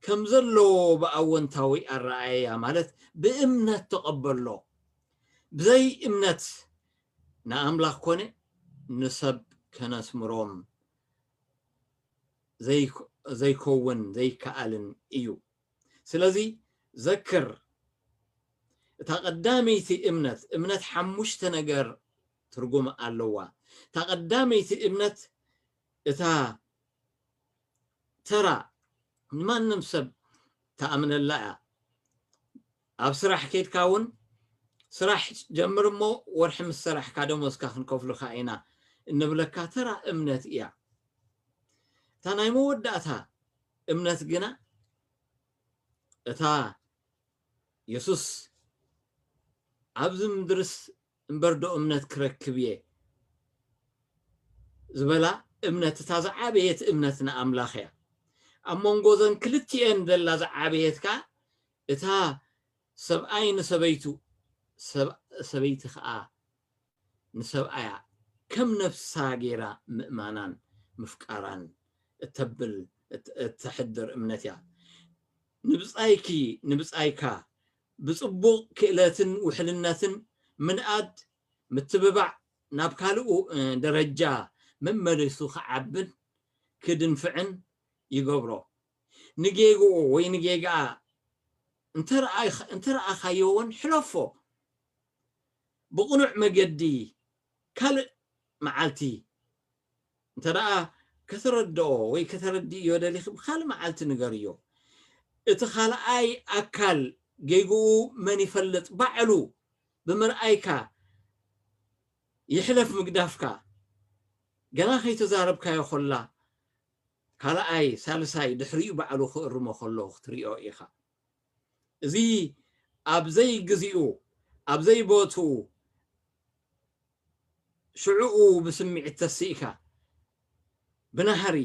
ከም ዘለዎ ብኣወንታዊ ኣረኣእያ፣ ማለት ብእምነት ተቐበሎ። ብዘይ እምነት ንኣምላኽ ኮነ ንሰብ ከነስምሮም ዘይኮ-፣ ዘይከውን ዘይከኣልን እዩ። ስለዚ ዘክር፣ እታ ቀዳመይቲ እምነት፣ እምነት ሓሙሽተ ነገር ትርጉም ኣለዋ። እታ ቀዳመይቲ እምነት እታ ተራ ንማንም ሰብ ተኣምነላ እያ። ኣብ ስራሕ ኬድካ እውን፣ "ስራሕ ጀምር እሞ ወርሒ ምስ ሰራሕካ ደሞዝካ ክንከፍሉኻ ኢና" እንብለካ ተራ እምነት እያ። እታ ናይ መወዳእታ እምነት ግና እታ የሱስ፣ "ኣብዚ ምድርስ እምበር ዶ እምነት ክረክብ እየ?" ዝበላ እምነት፣ እታ ዝዓበየት እምነት ንኣምላኽ እያ። ኣብ መንጎ እዘን ክልቲኤን ዘላ ዝዓበየት ከኣ እታ ሰብኣይ ንሰበይቱ፣ ሰብ-፣ ሰበይቲ ከኣ ንሰብኣያ ከም ነፍሳ ገይራ ምእማናን ምፍቃራን እተብል፣ እት-፣ እተሕድር እምነት እያ። ንብጻይኪ፣ ንብጻይካ ብጽቡቕ ክእለትን ውሕልነትን ምንኣድ፣ ምትብባዕ፣ ናብ ካልኡ፣ እ፣ ደረጃ መመሊሱ ክዓብን ክድንፍዕን ይገብሮ። ንጌግኡ ወይ ንጌግኣ እንተ ረኣይኸ-፣ እንተ ረኣኻዮ እውን ሕለፎ። ብቕኑዕ መገዲ ካልእ መዓልቲ እንተ ደኣ ከተረድኦ ወይ ከተረድእዮ ደሊኺ፣ ብኻልእ መዓልቲ ንገርዮ። እቲ ካልኣይ ኣካል ጌግኡ መን ይፈልጥ፣ ባዕሉ ብምርኣይካ ይሕለፍ ምግዳፍካ፣ ገና ከይተዛረብካዮ ኮላ ካልኣይ፣ ሳልሳይ ድሕሪኡ ባዕሉ ክእርሞ ከሎ ክትሪኦ ኢኻ። እዚ ኣብ ዘይግዚኡ፣ ኣብ ዘይቦትኡ፣ ሽዕኡ ብስምዒት ተሲእካ፣ ብናህሪ፣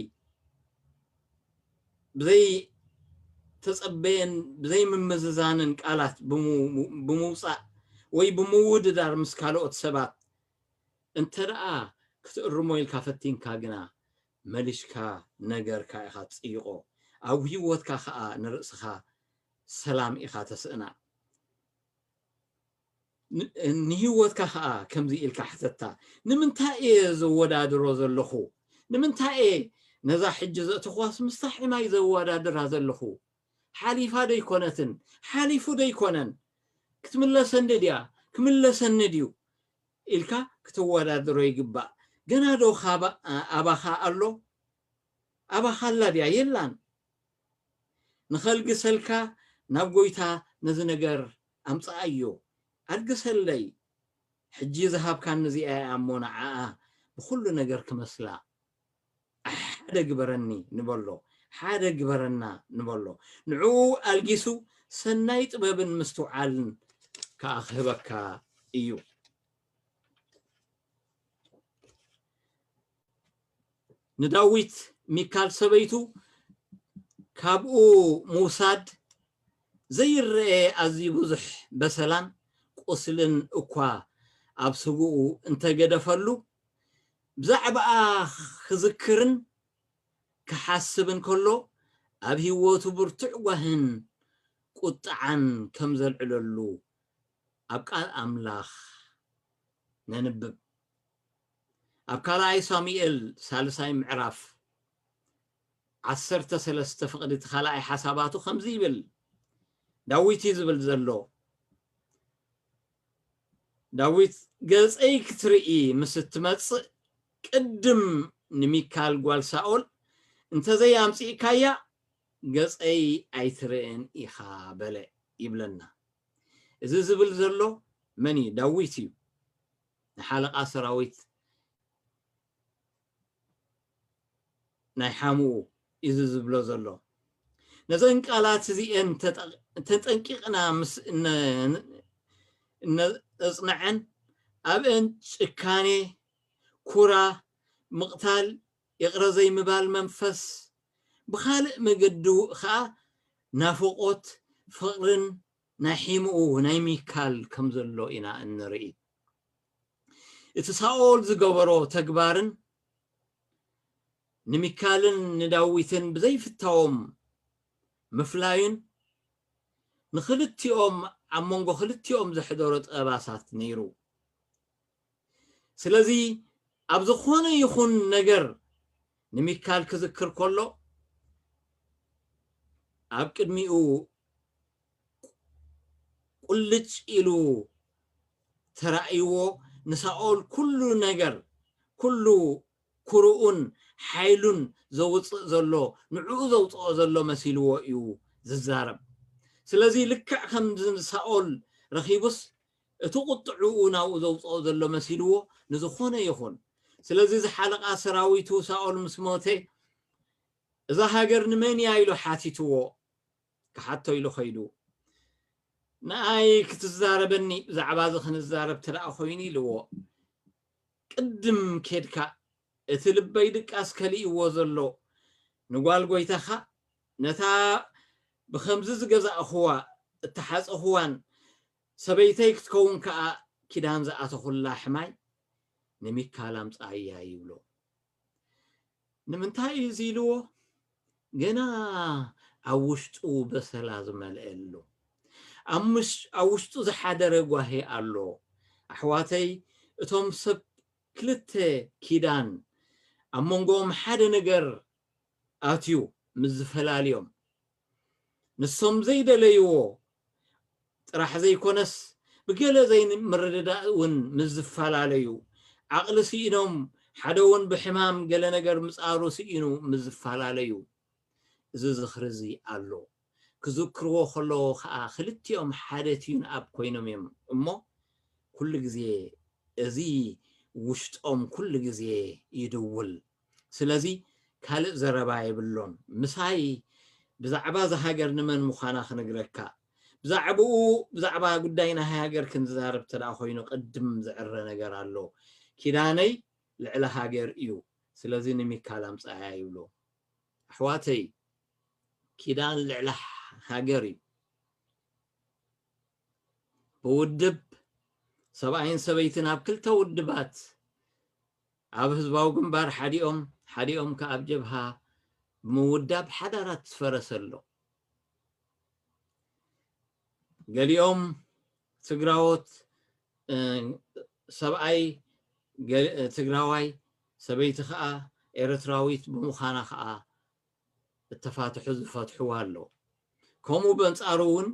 ብዘይተጸበየን ብዘይምምዝዛንን ቃላት ብሙ-፣ ብምውጻእ ወይ ብምውድዳር ምስ ካልኦት ሰባት እንተ ደኣ ክትእርሞ ኢልካ ፈቲንካ ግና፣ መሊሽካ ነገርካ ኢኻ ትጽይቖ። ኣብ ህይወትካ ኸኣ ንርእስኻ ሰላም ኢኻ ተስእና። ን-፣ ንህይወትካ ኸኣ ከምዚ ኢልካ ሕተታ፣ "ንምንታይ እየ ዘወዳድሮ ዘለኹ? ንምንታይ እየ ነዛ ሕጂ ዘእተኽዋስ ምስታ ሒማይ ዘወዳድራ ዘለኹ? ሓሊፋ ዶ ኣይኮነትን? ሓሊፉ ዶ ኣይኮነን? ክትምለሰኒ ድያ? ክምለሰኒ ድዩ?" ኢልካ ክትወዳድሮ ይግባእ። ገና ዶ ካባ-፣ ኣባኻ ኣሎ? ኣባኻ ኣላ ድያ? የላን። ንኸልግሰልካ ናብ ጐይታ ነዚ ነገር ኣምጽኣዮ። "ኣልግሰለይ፣ ሕጂ ዝሃብካኒ እዚኣ እያ እሞ ንዓኣ ብኹሉ ነገር ክመስላ። ሓደ ግበረኒ" ንበሎ፣ ሓደ ግበረና ንበሎ። ንዕኡ ኣልጊሱ ሰናይ ጥበብን ምስትውዓልን ከኣ ክህበካ እዩ። ንዳዊት ሚካል ሰበይቱ ካብኡ ምውሳድ ዘይረኤ ኣዝዩ ብዙሕ በሰላን ቁስልን እኳ ኣብ ስግኡ እንተገደፈሉ፣ ብዛዕባኣ ክዝክርን ክሓስብን ከሎ፣ ኣብ ህይወቱ ብርቱዕ ጓህን ቁጥዓን ከም ዘልዕለሉ ኣብ ቃል ኣምላኽ ነንብብ። ኣብ ካልኣይ ሳሙኤል ሳልሳይ ምዕራፍ ዓሰርተ ሰለስተ ፍቕዲ እቲ ካልኣይ ሓሳባቱ ከምዚ ይብል። ዳዊት እዩ ዝብል ዘሎ። ዳዊት፣ "ገጸይ ክትርኢ ምስ እትመጽእ ቅድም ንሚካል ጓል ሳኦል እንተዘይ ኣምጺእካያ፣ ገጸይ ኣይትርእን ኢኻ" በለ ይብለና። እዚ ዝብል ዘሎ መን እዩ? ዳዊት እዩ። ንሓለቓ ሰራዊት ናይ ሓምኡ እዚ ዝብሎ ዘሎ። ነዘን ቃላት እዚኤን ተጠ- ተጠንቂቕና ምስ እነ- እነጽንዐን፣ ኣብአን ጭካኔ፣ ኩራ፣ ምቕታል፣ ይቕረ ዘይምባል መንፈስ፣ ብኻልእ መገዲ ከዓ ናፍቖት፣ ፍቕርን ናይ ሒምኡ ናይ ሚካል ከም ዘሎ ኢና እንርኢ። እቲ ሳኦል ዝገበሮ ተግባርን ንሚካልን ንዳዊትን ብዘይፍታዎም ምፍላዩን ንኽልቲኦም ኣብ መንጎ ክልቲኦም ዘሕደሮ ጠባሳት ነይሩ። ስለዚ ኣብ ዝኾነ ይኹን ነገር ንሚካል ክዝክር ከሎ ኣብ ቅድሚኡ ቁልጭ ኢሉ ተራእይዎ ንሳኦል ኩሉ ነገር ኩሉ ኩርኡን ሓይሉን ዘውፅእ ዘሎ ንዕኡ ዘውፅኦ ዘሎ መሲልዎ እዩ ዝዛረብ። ስለዚ ልክዕ ከም ሳኦል ረኺቡስ እቲ ቁጥዕኡ ናብኡ ዘውፅኦ ዘሎ መሲልዎ ንዝኾነ ይኹን። ስለዚ እዚ ሓለቓ ሰራዊቱ ሳኦል ምስ ሞተ እዛ ሃገር ንመን እያ ኢሉ ሓቲትዎ። ክሓቶ ኢሉ ኸይዱ ንኣይ ክትዛረበኒ ብዛዕባ እዚ ክንዛረብ ተደኣ ኮይኑ ኢልዎ። ቅድም ኬድካ እቲ ልበይ ድቃስ ከሊእዎ ዘሎ ንጓል ጎይታኻ ነታ ብኸምዚ ዝገዛእኽዋ እተሓፀኽዋን ሰበይተይ ክትከውን ከኣ ኪዳን ዝኣተኹላ ሕማይ ንሚካል ኣምፅኣያ ይብሎ። ንምንታይ እዩ እዚ ኢልዎ? ገና ኣብ ውሽጡ በሰላ ዝመልአ ኣሎ። ኣብ ውሽጡ ዝሓደረ ጓሂ ኣሎ። ኣሕዋተይ፣ እቶም ሰብ ክልተ ኪዳን ኣብ መንጎኦም ሓደ ነገር ኣትዩ ምስ ዝፈላልዮም ንሶም ዘይደለይዎ ጥራሕ ዘይኮነስ ብገለ ዘይምርድዳእ እውን ምስ ዝፈላለዩ ዓቕሊ ስኢኖም ሓደ እውን ብሕማም ገለ ነገር ምፃሩ ስኢኑ ምስ ዝፈላለዩ እዚ ዝኽሪ እዚ ኣሎ። ክዝክርዎ ከለዎ ከዓ ክልቲኦም ሓደ ትዩን ኣብ ኮይኖም እዮም እሞ ኩሉ ግዜ እዚ ውሽጦም ኩሉ ግዜ ይድውል። ስለዚ ካልእ ዘረባ የብሎን። ምሳይ ብዛዕባ እዛ ሃገር ንመን ምዃና ክነግረካ። ብዛዕባኡ ብዛዕባ ጉዳይ ናይ ሃገር ክንዛረብ ተደኣ ኮይኑ ቅድም ዝዕረ ነገር ኣሎ። ኪዳነይ ልዕሊ ሃገር እዩ። ስለዚ ንሚካል ኣምፀኣያ ይብሎ። ኣሕዋተይ ኪዳን ልዕሊ ሃገር እዩ። ብውድብ ሰብኣይን ሰበይትን ኣብ ክልተ ውድባት ኣብ ህዝባዊ ግንባር ሓዲኦም ሓዲኦም ከኣ ኣብ ጀብሃ ብምውዳብ ሓዳራት ዝፈረሰ ኣሎ። ገሊኦም ትግራዎት ሰብኣይ ትግራዋይ ሰበይቲ ከዓ ኤርትራዊት ብምዃና ከዓ እተፋትሑ ዝፈትሕዋ ኣሎ። ከምኡ በንጻሩ እውን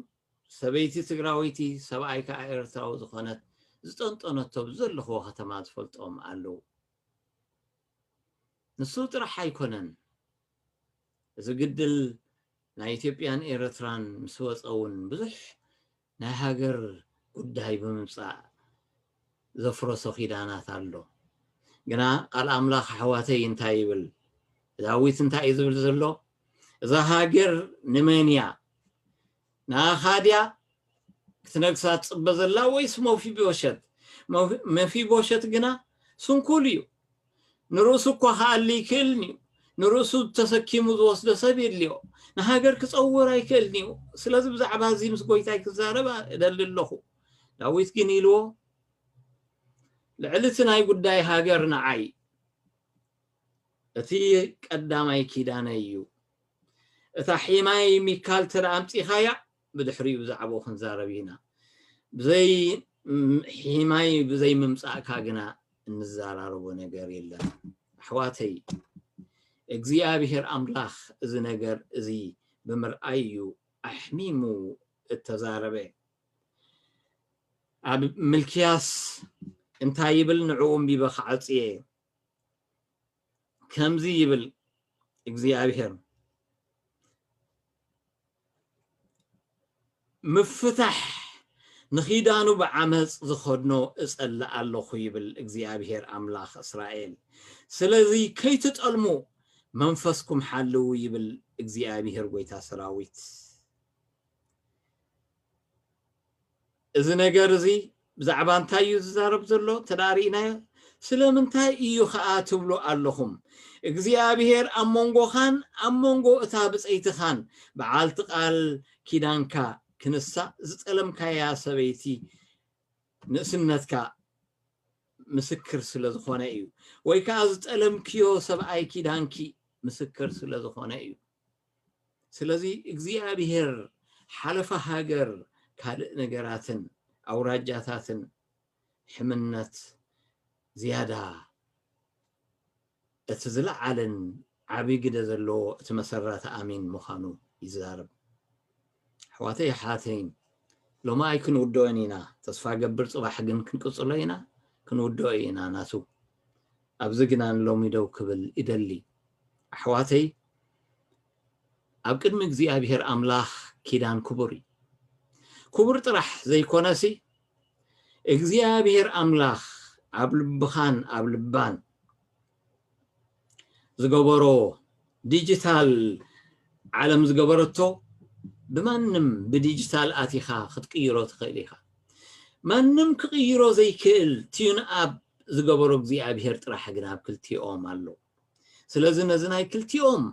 ሰበይቲ ትግራወይቲ ሰብኣይ ከዓ ኤርትራዊ ዝኾነት ዝጠንጠነቶ ብዘለኽዎ ከተማ ዝፈልጦም ኣለዉ። ንሱ ጥራሕ ኣይኮነን። እዚ ግድል ናይ ኢትዮጵያን ኤርትራን ምስ ወፀ እውን ብዙሕ ናይ ሃገር ጉዳይ ብምምፃእ ዘፍረሶ ኪዳናት ኣሎ። ግና ቃል ኣምላኽ ኣሕዋተይ እንታይ ይብል? ዳዊት እንታይ እዩ ዝብል ዘሎ? እዛ ሃገር ንመን እያ? ንኣኻ ድያ ክትነግሳ ትፅበ ዘላ ወይስ መፊቦሸት? መፊቦሸት ግና ስንኩል እዩ። ንርእሱ እኳ ክኣሊ ኣይክእልን እዩ። ንርእሱ ተሰኪሙ ዝወስዶ ሰብ የድልዮ። ንሃገር ክጸውር ኣይክእልን እዩ። ስለዚ ብዛዕባ እዚ ምስ ጎይታይ ክዛረብ እደሊ ኣለኹ። ዳዊት ግን ኢልዎ፣ ልዕሊ እቲ ናይ ጉዳይ ሃገር ንዓይ እቲ ቀዳማይ ኪዳነይ እዩ። እታ ሒማይ ሚካል ተደኣ ኣምጺኻያ፣ ብድሕሪኡ ብዛዕባኡ ክንዛረብ ኢና። ብዘይ ሒማይ ብዘይ ምምጻእካ ግና እንዘራረቦ ነገር የለን። ኣሕዋተይ፣ እግዚኣብሔር ኣምላኽ እዚ ነገር እዚ ብምርኣይ እዩ ኣሕሚሙ እተዛረበ። ኣብ ምልክያስ እንታይ ይብል? ንዕኡ ኣንቢበ ክዓጽየ። ከምዚ ይብል እግዚኣብሔር፣ ምፍታሕ ንኺዳኑ ብዓመፅ ዝኸድኖ እጸልእ ኣለኹ ይብል እግዚኣብሔር ኣምላኽ እስራኤል። ስለዚ ከይትጠልሙ መንፈስኩም ሓልዉ ይብል እግዚኣብሔር ጎይታ ሰራዊት። እዚ ነገር እዚ ብዛዕባ እንታይ እዩ ዝዛረብ ዘሎ? ተዳሪእናዮ። ስለምንታይ እዩ ኸኣ ትብሉ ኣለኹም? እግዚኣብሔር ኣብ መንጎኻን ኣብ መንጎ እታ ብፀይትኻን በዓልቲ ቃል ኪዳንካ ክንሳ ዝጠለምካያ ሰበይቲ ንእስነትካ ምስክር ስለ ዝኾነ እዩ። ወይ ከዓ ዝጠለምክዮ ሰብኣይ ኪዳንኪ ምስክር ስለ ዝኾነ እዩ። ስለዚ እግዚኣብሔር ሓለፋ ሃገር ካልእ ነገራትን ኣውራጃታትን ሕምነት ዝያዳ እቲ ዝለዓለን ዓብዪ ግደ ዘለዎ እቲ መሰረተ ኣሚን ምዃኑ ይዛረብ። ኣሕዋተይ ኣሓተይን ሎሚ ኣይክንውድኦን ኢና። ተስፋ ገብር ፅባሕ ግን ክንቅፅሎ ኢና፣ ክንውድኦ ኢና ናቱ። ኣብዚ ግና ንሎሚ ደው ክብል ይደሊ። ኣሕዋተይ ኣብ ቅድሚ እግዚኣብሔር ኣምላኽ ኪዳን ክቡር እዩ። ክቡር ጥራሕ ዘይኮነሲ እግዚኣብሔር ኣምላኽ ኣብ ልብኻን ኣብ ልባን ዝገበሮ ዲጂታል ዓለም ዝገበረቶ ብማንም ብዲጂታል ኣቲኻ ክትቅይሮ ትኽእል ኢኻ። ማንም ክቕይሮ ዘይክእል ቲዩን ኣብ ዝገበሮ እግዚኣብሔር ጥራሕ ግን ኣብ ክልቲኦም ኣሎ። ስለዚ ነዚ ናይ ክልቲኦም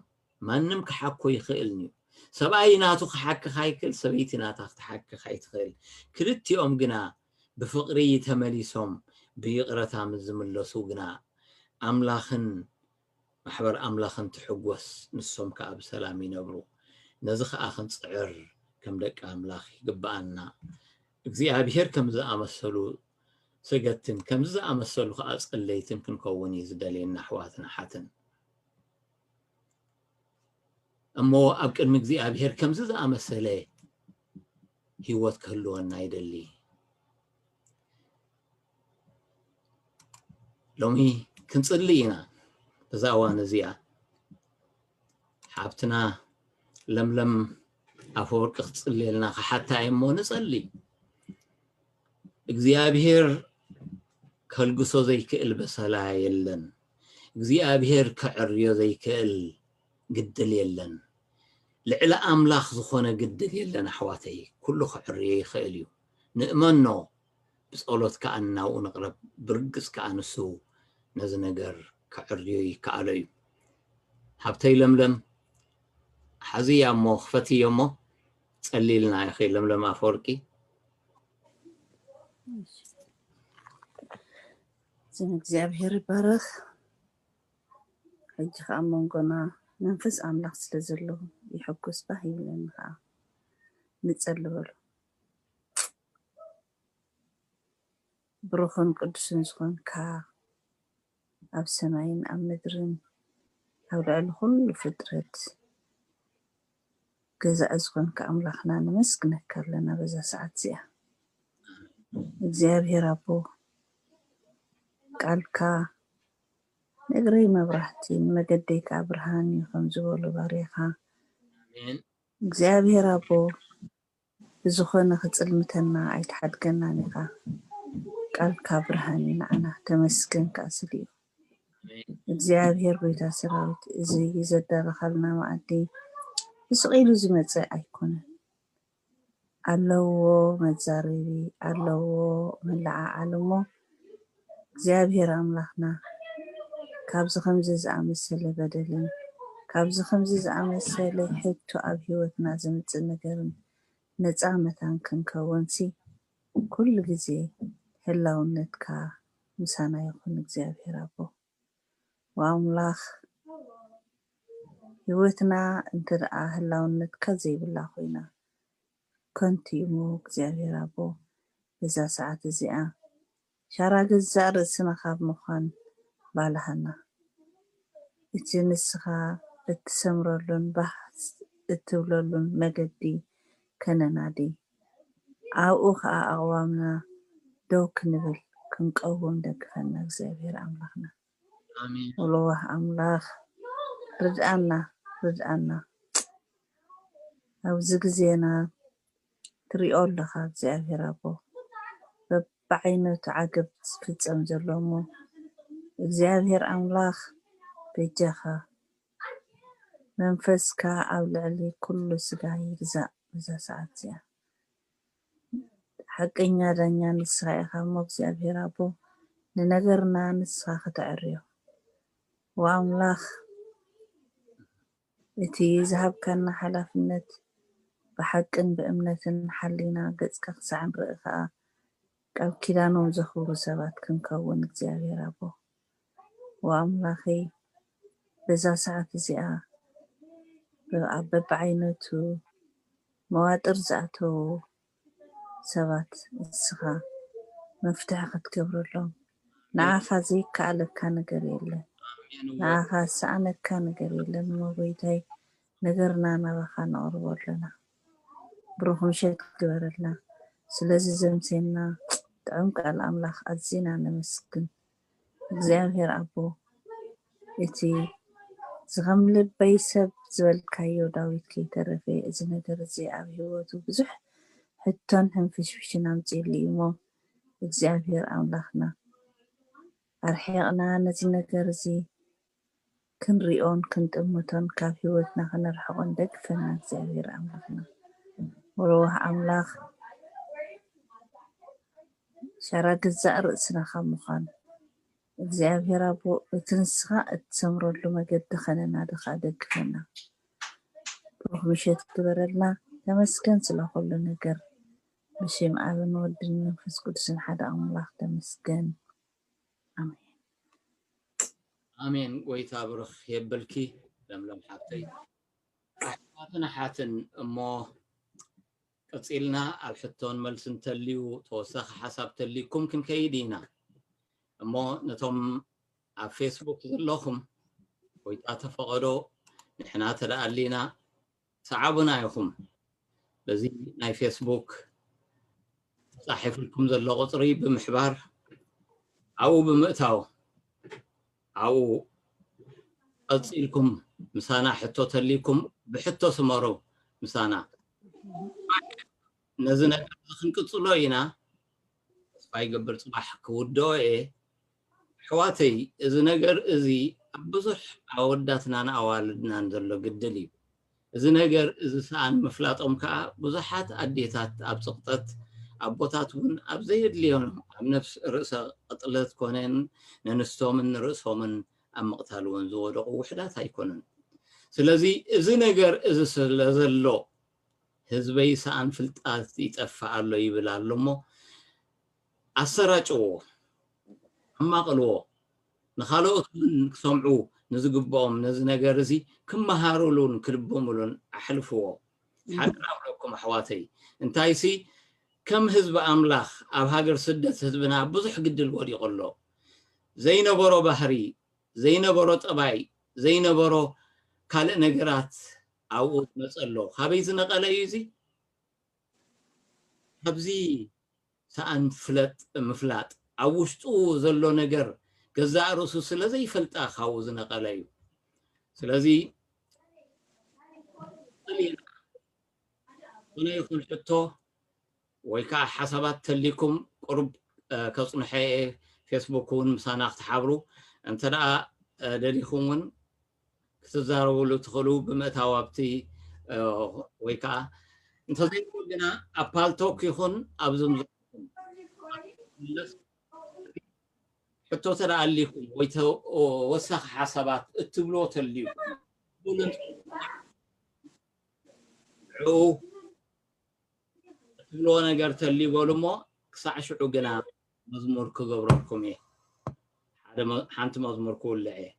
ማንም ክሓኮ ይኽእልን እዩ። ሰብኣይ ናቱ ክሓክኻ ይክእል፣ ሰበይቲ ናታ ክትሓክኻ ይትኽእል። ክልቲኦም ግና ብፍቕሪ ተመሊሶም ብይቕረታ ምስ ዝምለሱ ግና ኣምላኽን ማሕበር ኣምላኽን ትሕጎስ፣ ንሶም ከኣ ብሰላም ይነብሩ። ነዚ ከኣ ክንጽዕር ከም ደቂ ኣምላኽ ይግብኣና። እግዚኣብሔር ከም ዝኣመሰሉ ሰገድትን ከምዚ ዝኣመሰሉ ከኣ ጸለይትን ክንከውን እዩ ዝደልየና ኣሕዋትን ኣሓትን። እሞ ኣብ ቅድሚ እግዚኣብሔር ከምዚ ዝኣመሰለ ህይወት ክህልወና ይደሊ። ሎሚ ክንጽሊ ኢና። በዛ እዋን እዚኣ ሓብትና ለምለም ኣፈወርቂ ክትጽልየልና ክሓታ እየ እሞ ንጸሊ። እግዚኣብሔር ከልግሶ ዘይክእል በሰላ የለን። እግዚኣብሔር ከዕርዮ ዘይክእል ግድል የለን። ልዕሊ ኣምላኽ ዝኾነ ግድል የለን ኣሕዋተይ። ኩሉ ከዕርዮ ይኽእል እዩ። ንእመኖ። ብጸሎት ከኣ ናብኡ ንቕረብ። ብርግጽ ከኣ ንሱ ነዚ ነገር ከዕርዮ ይከኣሎ እዩ። ሃብተይ ለምለም ሓዝያ እሞ ክፈትዮ እሞ ጸልይልና ኢኺ ለምለም ኣፈወርቂ። ስም እግዚኣብሔር ይባረኽ። ሕጂ ከኣ ኣብ መንጎና መንፈስ ኣምላኽ ስለ ዘሎ ይሕጉስ ባህ ይብለኒ ከኣ። ንጸሊ በሉ። ብሩኽን ቅዱስን ዝኾንካ ኣብ ሰማይን ኣብ ምድርን ኣብ ልዕሊ ኩሉ ፍጥረት ገዛኢ ዝኾንካ ኣምላኽና ነመስግነካ ኣለና በዛ ሰዓት እዚኣ። እግዚኣብሔር ኣቦ ቃልካ ንእግረይ መብራህቲ ንመገደይ ከዓ ብርሃን እዩ ከም ዝበሉ ባርያኻ እግዚኣብሔር ኣቦ ብዝኾነ ክጽልምተና ኣይትሓድገናን ኢኻ። ቃልካ ብርሃን እዩ ንዓና። ተመስገን ከኣ ስለ እዩ። እግዚኣብሔር ጎይታ ሰራዊት እዚ ዘዳለኻልና መኣዲ ብስቕ ኢሉ ዝመጸ ኣይኮነን። ኣለዎ መዛረቢ፣ ኣለዎ መለዓዓሊ እሞ እግዚኣብሔር ኣምላኽና ካብዚ ከምዚ ዝኣመሰለ በደልን ካብዚ ከምዚ ዝኣመሰለ ሕቶ ኣብ ህይወትና ዘምጽእ ነገርን ነፃ መታን ክንከውንሲ ኩሉ ግዜ ህላውነትካ ምሳና ይኹን እግዚኣብሔር ኣቦ። ወኣምላኽ ህይወትና እንተ ደኣ ህላውነትካ ዘይብላ ኮይና ከንቱ እዩ እሞ እግዚኣብሔር ኣቦ በዛ ሰዓት እዚኣ ሻራ ገዛእ ርእስና ካብ ምዃን ባልሃና። እቲ ንስኻ እትሰምረሉን ባህ እትብለሉን መገዲ ከነናዲ፣ ኣብኡ ኸኣ ኣቕዋምና ደው ክንብል ክንቀውም ደግፈና እግዚኣብሔር ኣምላኽና። ኣሜን። ወለዋህ ኣምላኽ ርድኣና፣ ርድኣና። ኣብዚ ግዜና ትሪኦ ኣለኻ እግዚኣብሔር ኣቦ። በብዓይነቱ ዓገብ ዝፍጸም ዘሎ እሞ እግዚኣብሔር ኣምላኽ በጃኻ መንፈስካ ኣብ ልዕሊ ኩሉ ስጋ ይግዛእ። በዛ ሰዓት እዚኣ ሓቀኛ ዳኛ ንስኻ ኢኻ እሞ እግዚኣብሔር ኣቦ፣ ንነገርና ንስኻ ከተዕርዮ። ወኣምላኽ፣ እቲ ዝሃብካና ሓላፍነት ብሓቅን ብእምነትን ሓሊና ገጽካ ክሳዕ ንርኢ ከኣ ቃል ኪዳኖም ዘኽብሩ ሰባት ክንከውን እግዚኣብሔር ኣቦ። ወኣምላኸይ፣ በዛ ሰዓት እዚኣ ብ-፣ ኣብ በብዓይነቱ መዋጥር ዝኣተዉ ሰባት ንስኻ መፍትሒ ክትገብረሎም፣ ንዓኻ ዘይከኣለካ ነገር የለን። ኣሜን። ንዓኻ ዝሰኣነካ ነገር የለን። እሞ ጎይታይ፣ ነገርና ናባኻ ነቕርቦ ኣለና። ብሩኽ ምሸት ግበረልና። ስለዚ ዘምሴና ጥዑም ቃል ኣምላኽ ኣዚና ነመስግን። እግዚኣብሔር ኣቦ፣ እቲ ዝኸም ልበይ ሰብ ዝበልካዮ ዳዊት ከይተረፈ፣ እዚ ነገር እዚ ኣብ ህይወቱ ብዙሕ ሕቶን ሕንፍሽፍሽን ኣምጺእሉ እዩ እሞ፣ እግዚኣብሔር ኣምላኽና፣ ኣርሒቕና ነዚ ነገር እዚ ክንሪኦን ክንጥምቶን ካብ ህይወትና ከነርሕቖን ደግፈና እግዚኣብሔር ኣምላኽና። ወረዋህ ኣምላኽ፣ ሸራ ገዛእ ርእስና ካብ ምዃን፣ እግዚኣብሔር ኣቦ፣ እቲ ንስኻ እትሰምረሉ መገዲ ኸነናዲ ኸኣ ደግፈና። ብሩኽ ምሸት ግበረልና። ተመስገን ስለ ኹሉ ነገር። ብሽም ኣብን ወድን መንፈስ ቅዱስን ሓደ ኣምላኽ ተመስገን። ኣሜን። ኣሜን። ጎይታ ብሩኽ የብልኪ ለምለም ሓብተይ። ኣሕዋትን ኣሓትን እሞ ቀጺልና ኣብ ሕቶን መልስን ተልዩ ተወሳኺ ሓሳብ ተልይኩም ክንከይድ ኢና። እሞ ነቶም ኣብ ፌስቡክ ዘለኹም፣ ጎይታ ተፈቐዶ ንሕና ተደኣሊና ሰዓቡና ኢኹም። በዚ ናይ ፌስቡክ ተጻሒፉልኩም ዘሎ ቁጽሪ ብምሕባር ኣብኡ ብምእታው ኣብኡ ቀጺልኩም ምሳና ሕቶ ተልይኩም ብሕቶ ስመሩ ምሳና። ነዚ ነገር እዚ ክንቅጽሎ ኢና። ተስፋ ይገብር ጽባሕ ክውድኦ እየ። ኣሕዋተይ፣ እዚ ነገር እዚ ኣብ ብዙሕ ኣወዳትናን ኣዋልድናን ዘሎ ግድል እዩ። እዚ ነገር እዚ ሰኣን ምፍላጦም ከኣ ብዙሓት ኣዴታት ኣብ ጽቕጠት፣ ኣቦታት እውን ኣብ ዘየድልዮን ኣብ ነፍስ ርእሰ ቅጥለት ኮነን ነንስቶምን ንርእሶምን ኣብ ምቕታል እውን ዝወደቑ ውሕዳት ኣይኮኑን። ስለዚ እዚ ነገር እዚ ስለ ዘሎ ህዝበይ ሰኣን ፍልጣት ይጠፍእ ኣሎ ይብል ኣሎ እሞ ኣሰራጭዎ፣ ኣማቕልዎ፣ ንኻልኦት እውን ክሰምዑ ንዝግብኦም ነዚ ነገር እዚ ክመሃሩሉን ክልብምሉን ኣሕልፍዎ። ሓቂ ኣብለኩም ኣሕዋተይ፣ እንታይሲ ከም ህዝቢ ኣምላኽ ኣብ ሃገር ስደት ህዝብና ብዙሕ ግድል ወዲቑ ኣሎ። ዘይነበሮ ባህሪ፣ ዘይነበሮ ጠባይ፣ ዘይነበሮ ካልእ ነገራት ኣብኡ ዝመጸ ኣሎ። ካበይ ዝነቐለ እዩ እዚ? ካብዚ ሰኣን ፍለጥ ምፍላጥ ኣብ ውሽጡ ዘሎ ነገር ገዛእ ርእሱ ስለ ዘይፈልጣ ካብኡ ዝነቐለ እዩ። ስለዚ ዝኾነ ይኹን ሕቶ ወይ ከዓ ሓሳባት ተሊኩም ቁሩብ፣ እ፣ ከጽንሖ እየ። ፌስቡክ እውን ምሳና ክትሓብሩ እንተ ደኣ፣ እ፣ ደሊኹም እውን ክትዛረብሉ ትኽእሉ ብምእታው ኣብቲ፣ እ፣ ወይ ከዓ እንተዘይኮነ ግና ኣብ ፓልቶክ ይኹን ኣብ ዙም ዘለኹም ሕቶ ተደኣ ኣሊኩም ወይ ተ-፣ ወሳኺ ሓሳባት እትብልዎ ተልዩ ብኡ እትብልዎ ነገር ተልዩ በሉ እሞ ክሳዕ ሽዑ ግና መዝሙር ክገብረልኩም እየ። ሓደ መ-፣ ሓንቲ መዝሙር ክውልዕ እየ።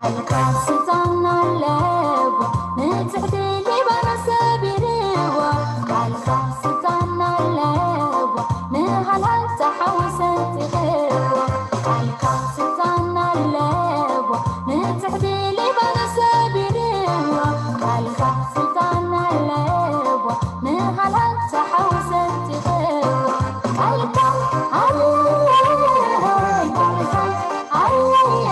ቃልካ ስልጣን ኣለዎ፣ ንትሕቲ ሊባኖስ ሰቢርዎ። ቃልካ ስልጣን ኣለዎ፣ ንሃላልታ ሓዊ ሰንጢቕዎ። ቃልካ ስልጣን ኣለዎ፣ ንትሕቲ ሊባኖስ ሰቢርዎ። ቃልካ ስልጣን ኣለዎ፣ ንሃላልታ ሓዊ ሰንጢቕዎ። ቃልካ ኣየየ፣ ቃልካ ኣየየ፣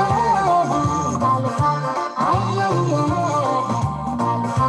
ቃልካ ኣየየ፣ ቃልካ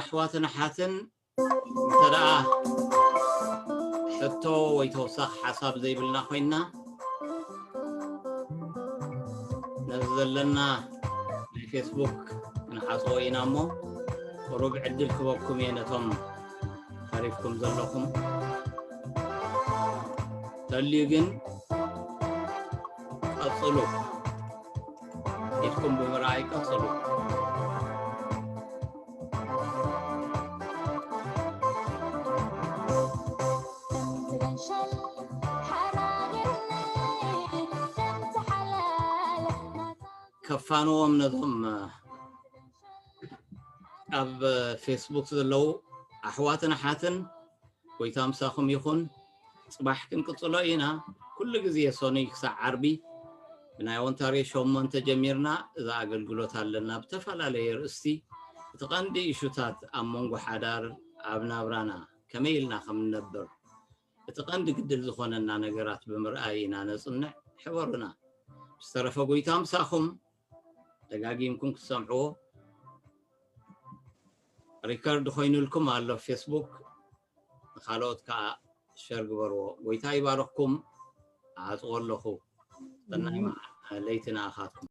ኣሕዋትን ኣሓትን፣ እንተ ደኣ ሕቶ ወይ ተወሳኺ ሓሳብ ዘይብልና ኮይንና፣ ነዚ ዘለና ናይ ፌስቡክ ክንሓጽቦ ኢና እሞ፣ ቁሩብ ዕድል ክበኩም እየ ነቶም ተሪፍኩም ዘለኹም። ተልዩ ግን ቀጽሉ፣ ኢድኩም ብምርኣይ ቀጽሉ። ከፋንዎም ነዞም ኣብ ፌስቡክ ዘለዉ ኣሕዋትን ኣሓትን፣ ጎይታ ምሳኹም ይኹን። ጽባሕ ክንቅጽሎ ኢና። ኩሉ ግዜ ሰኑይ ክሳዕ ዓርቢ ብናይ ኦንታርዮ ሸሞንተ ጀሚርና እዛ ኣገልግሎት ኣለና። ብተፈላለየ ርእስቲ እቲ ቀንዲ ኢሹታት ኣብ መንጎ ሓዳር፣ ኣብ ናብራና ከመይ ኢልና ከም ንነብር፣ እቲ ቀንዲ ግድል ዝኾነና ነገራት ብምርኣይ ኢና ነጽንዕ። ሕበሩና። ብዝተረፈ ጎይታ ምሳኹም። ደጋጊምኩም ክትሰምዕዎ ሪከርድ ኮይኑልኩም ኣሎ ፌስቡክ። ንኻልኦት ከዓ ሸር ግበርዎ። ጎይታ ይባርኽኩም። እዓጽዎ ኣለኹ። ሰናይ መዓ-፣ ለይቲ ንኣኻትኩም።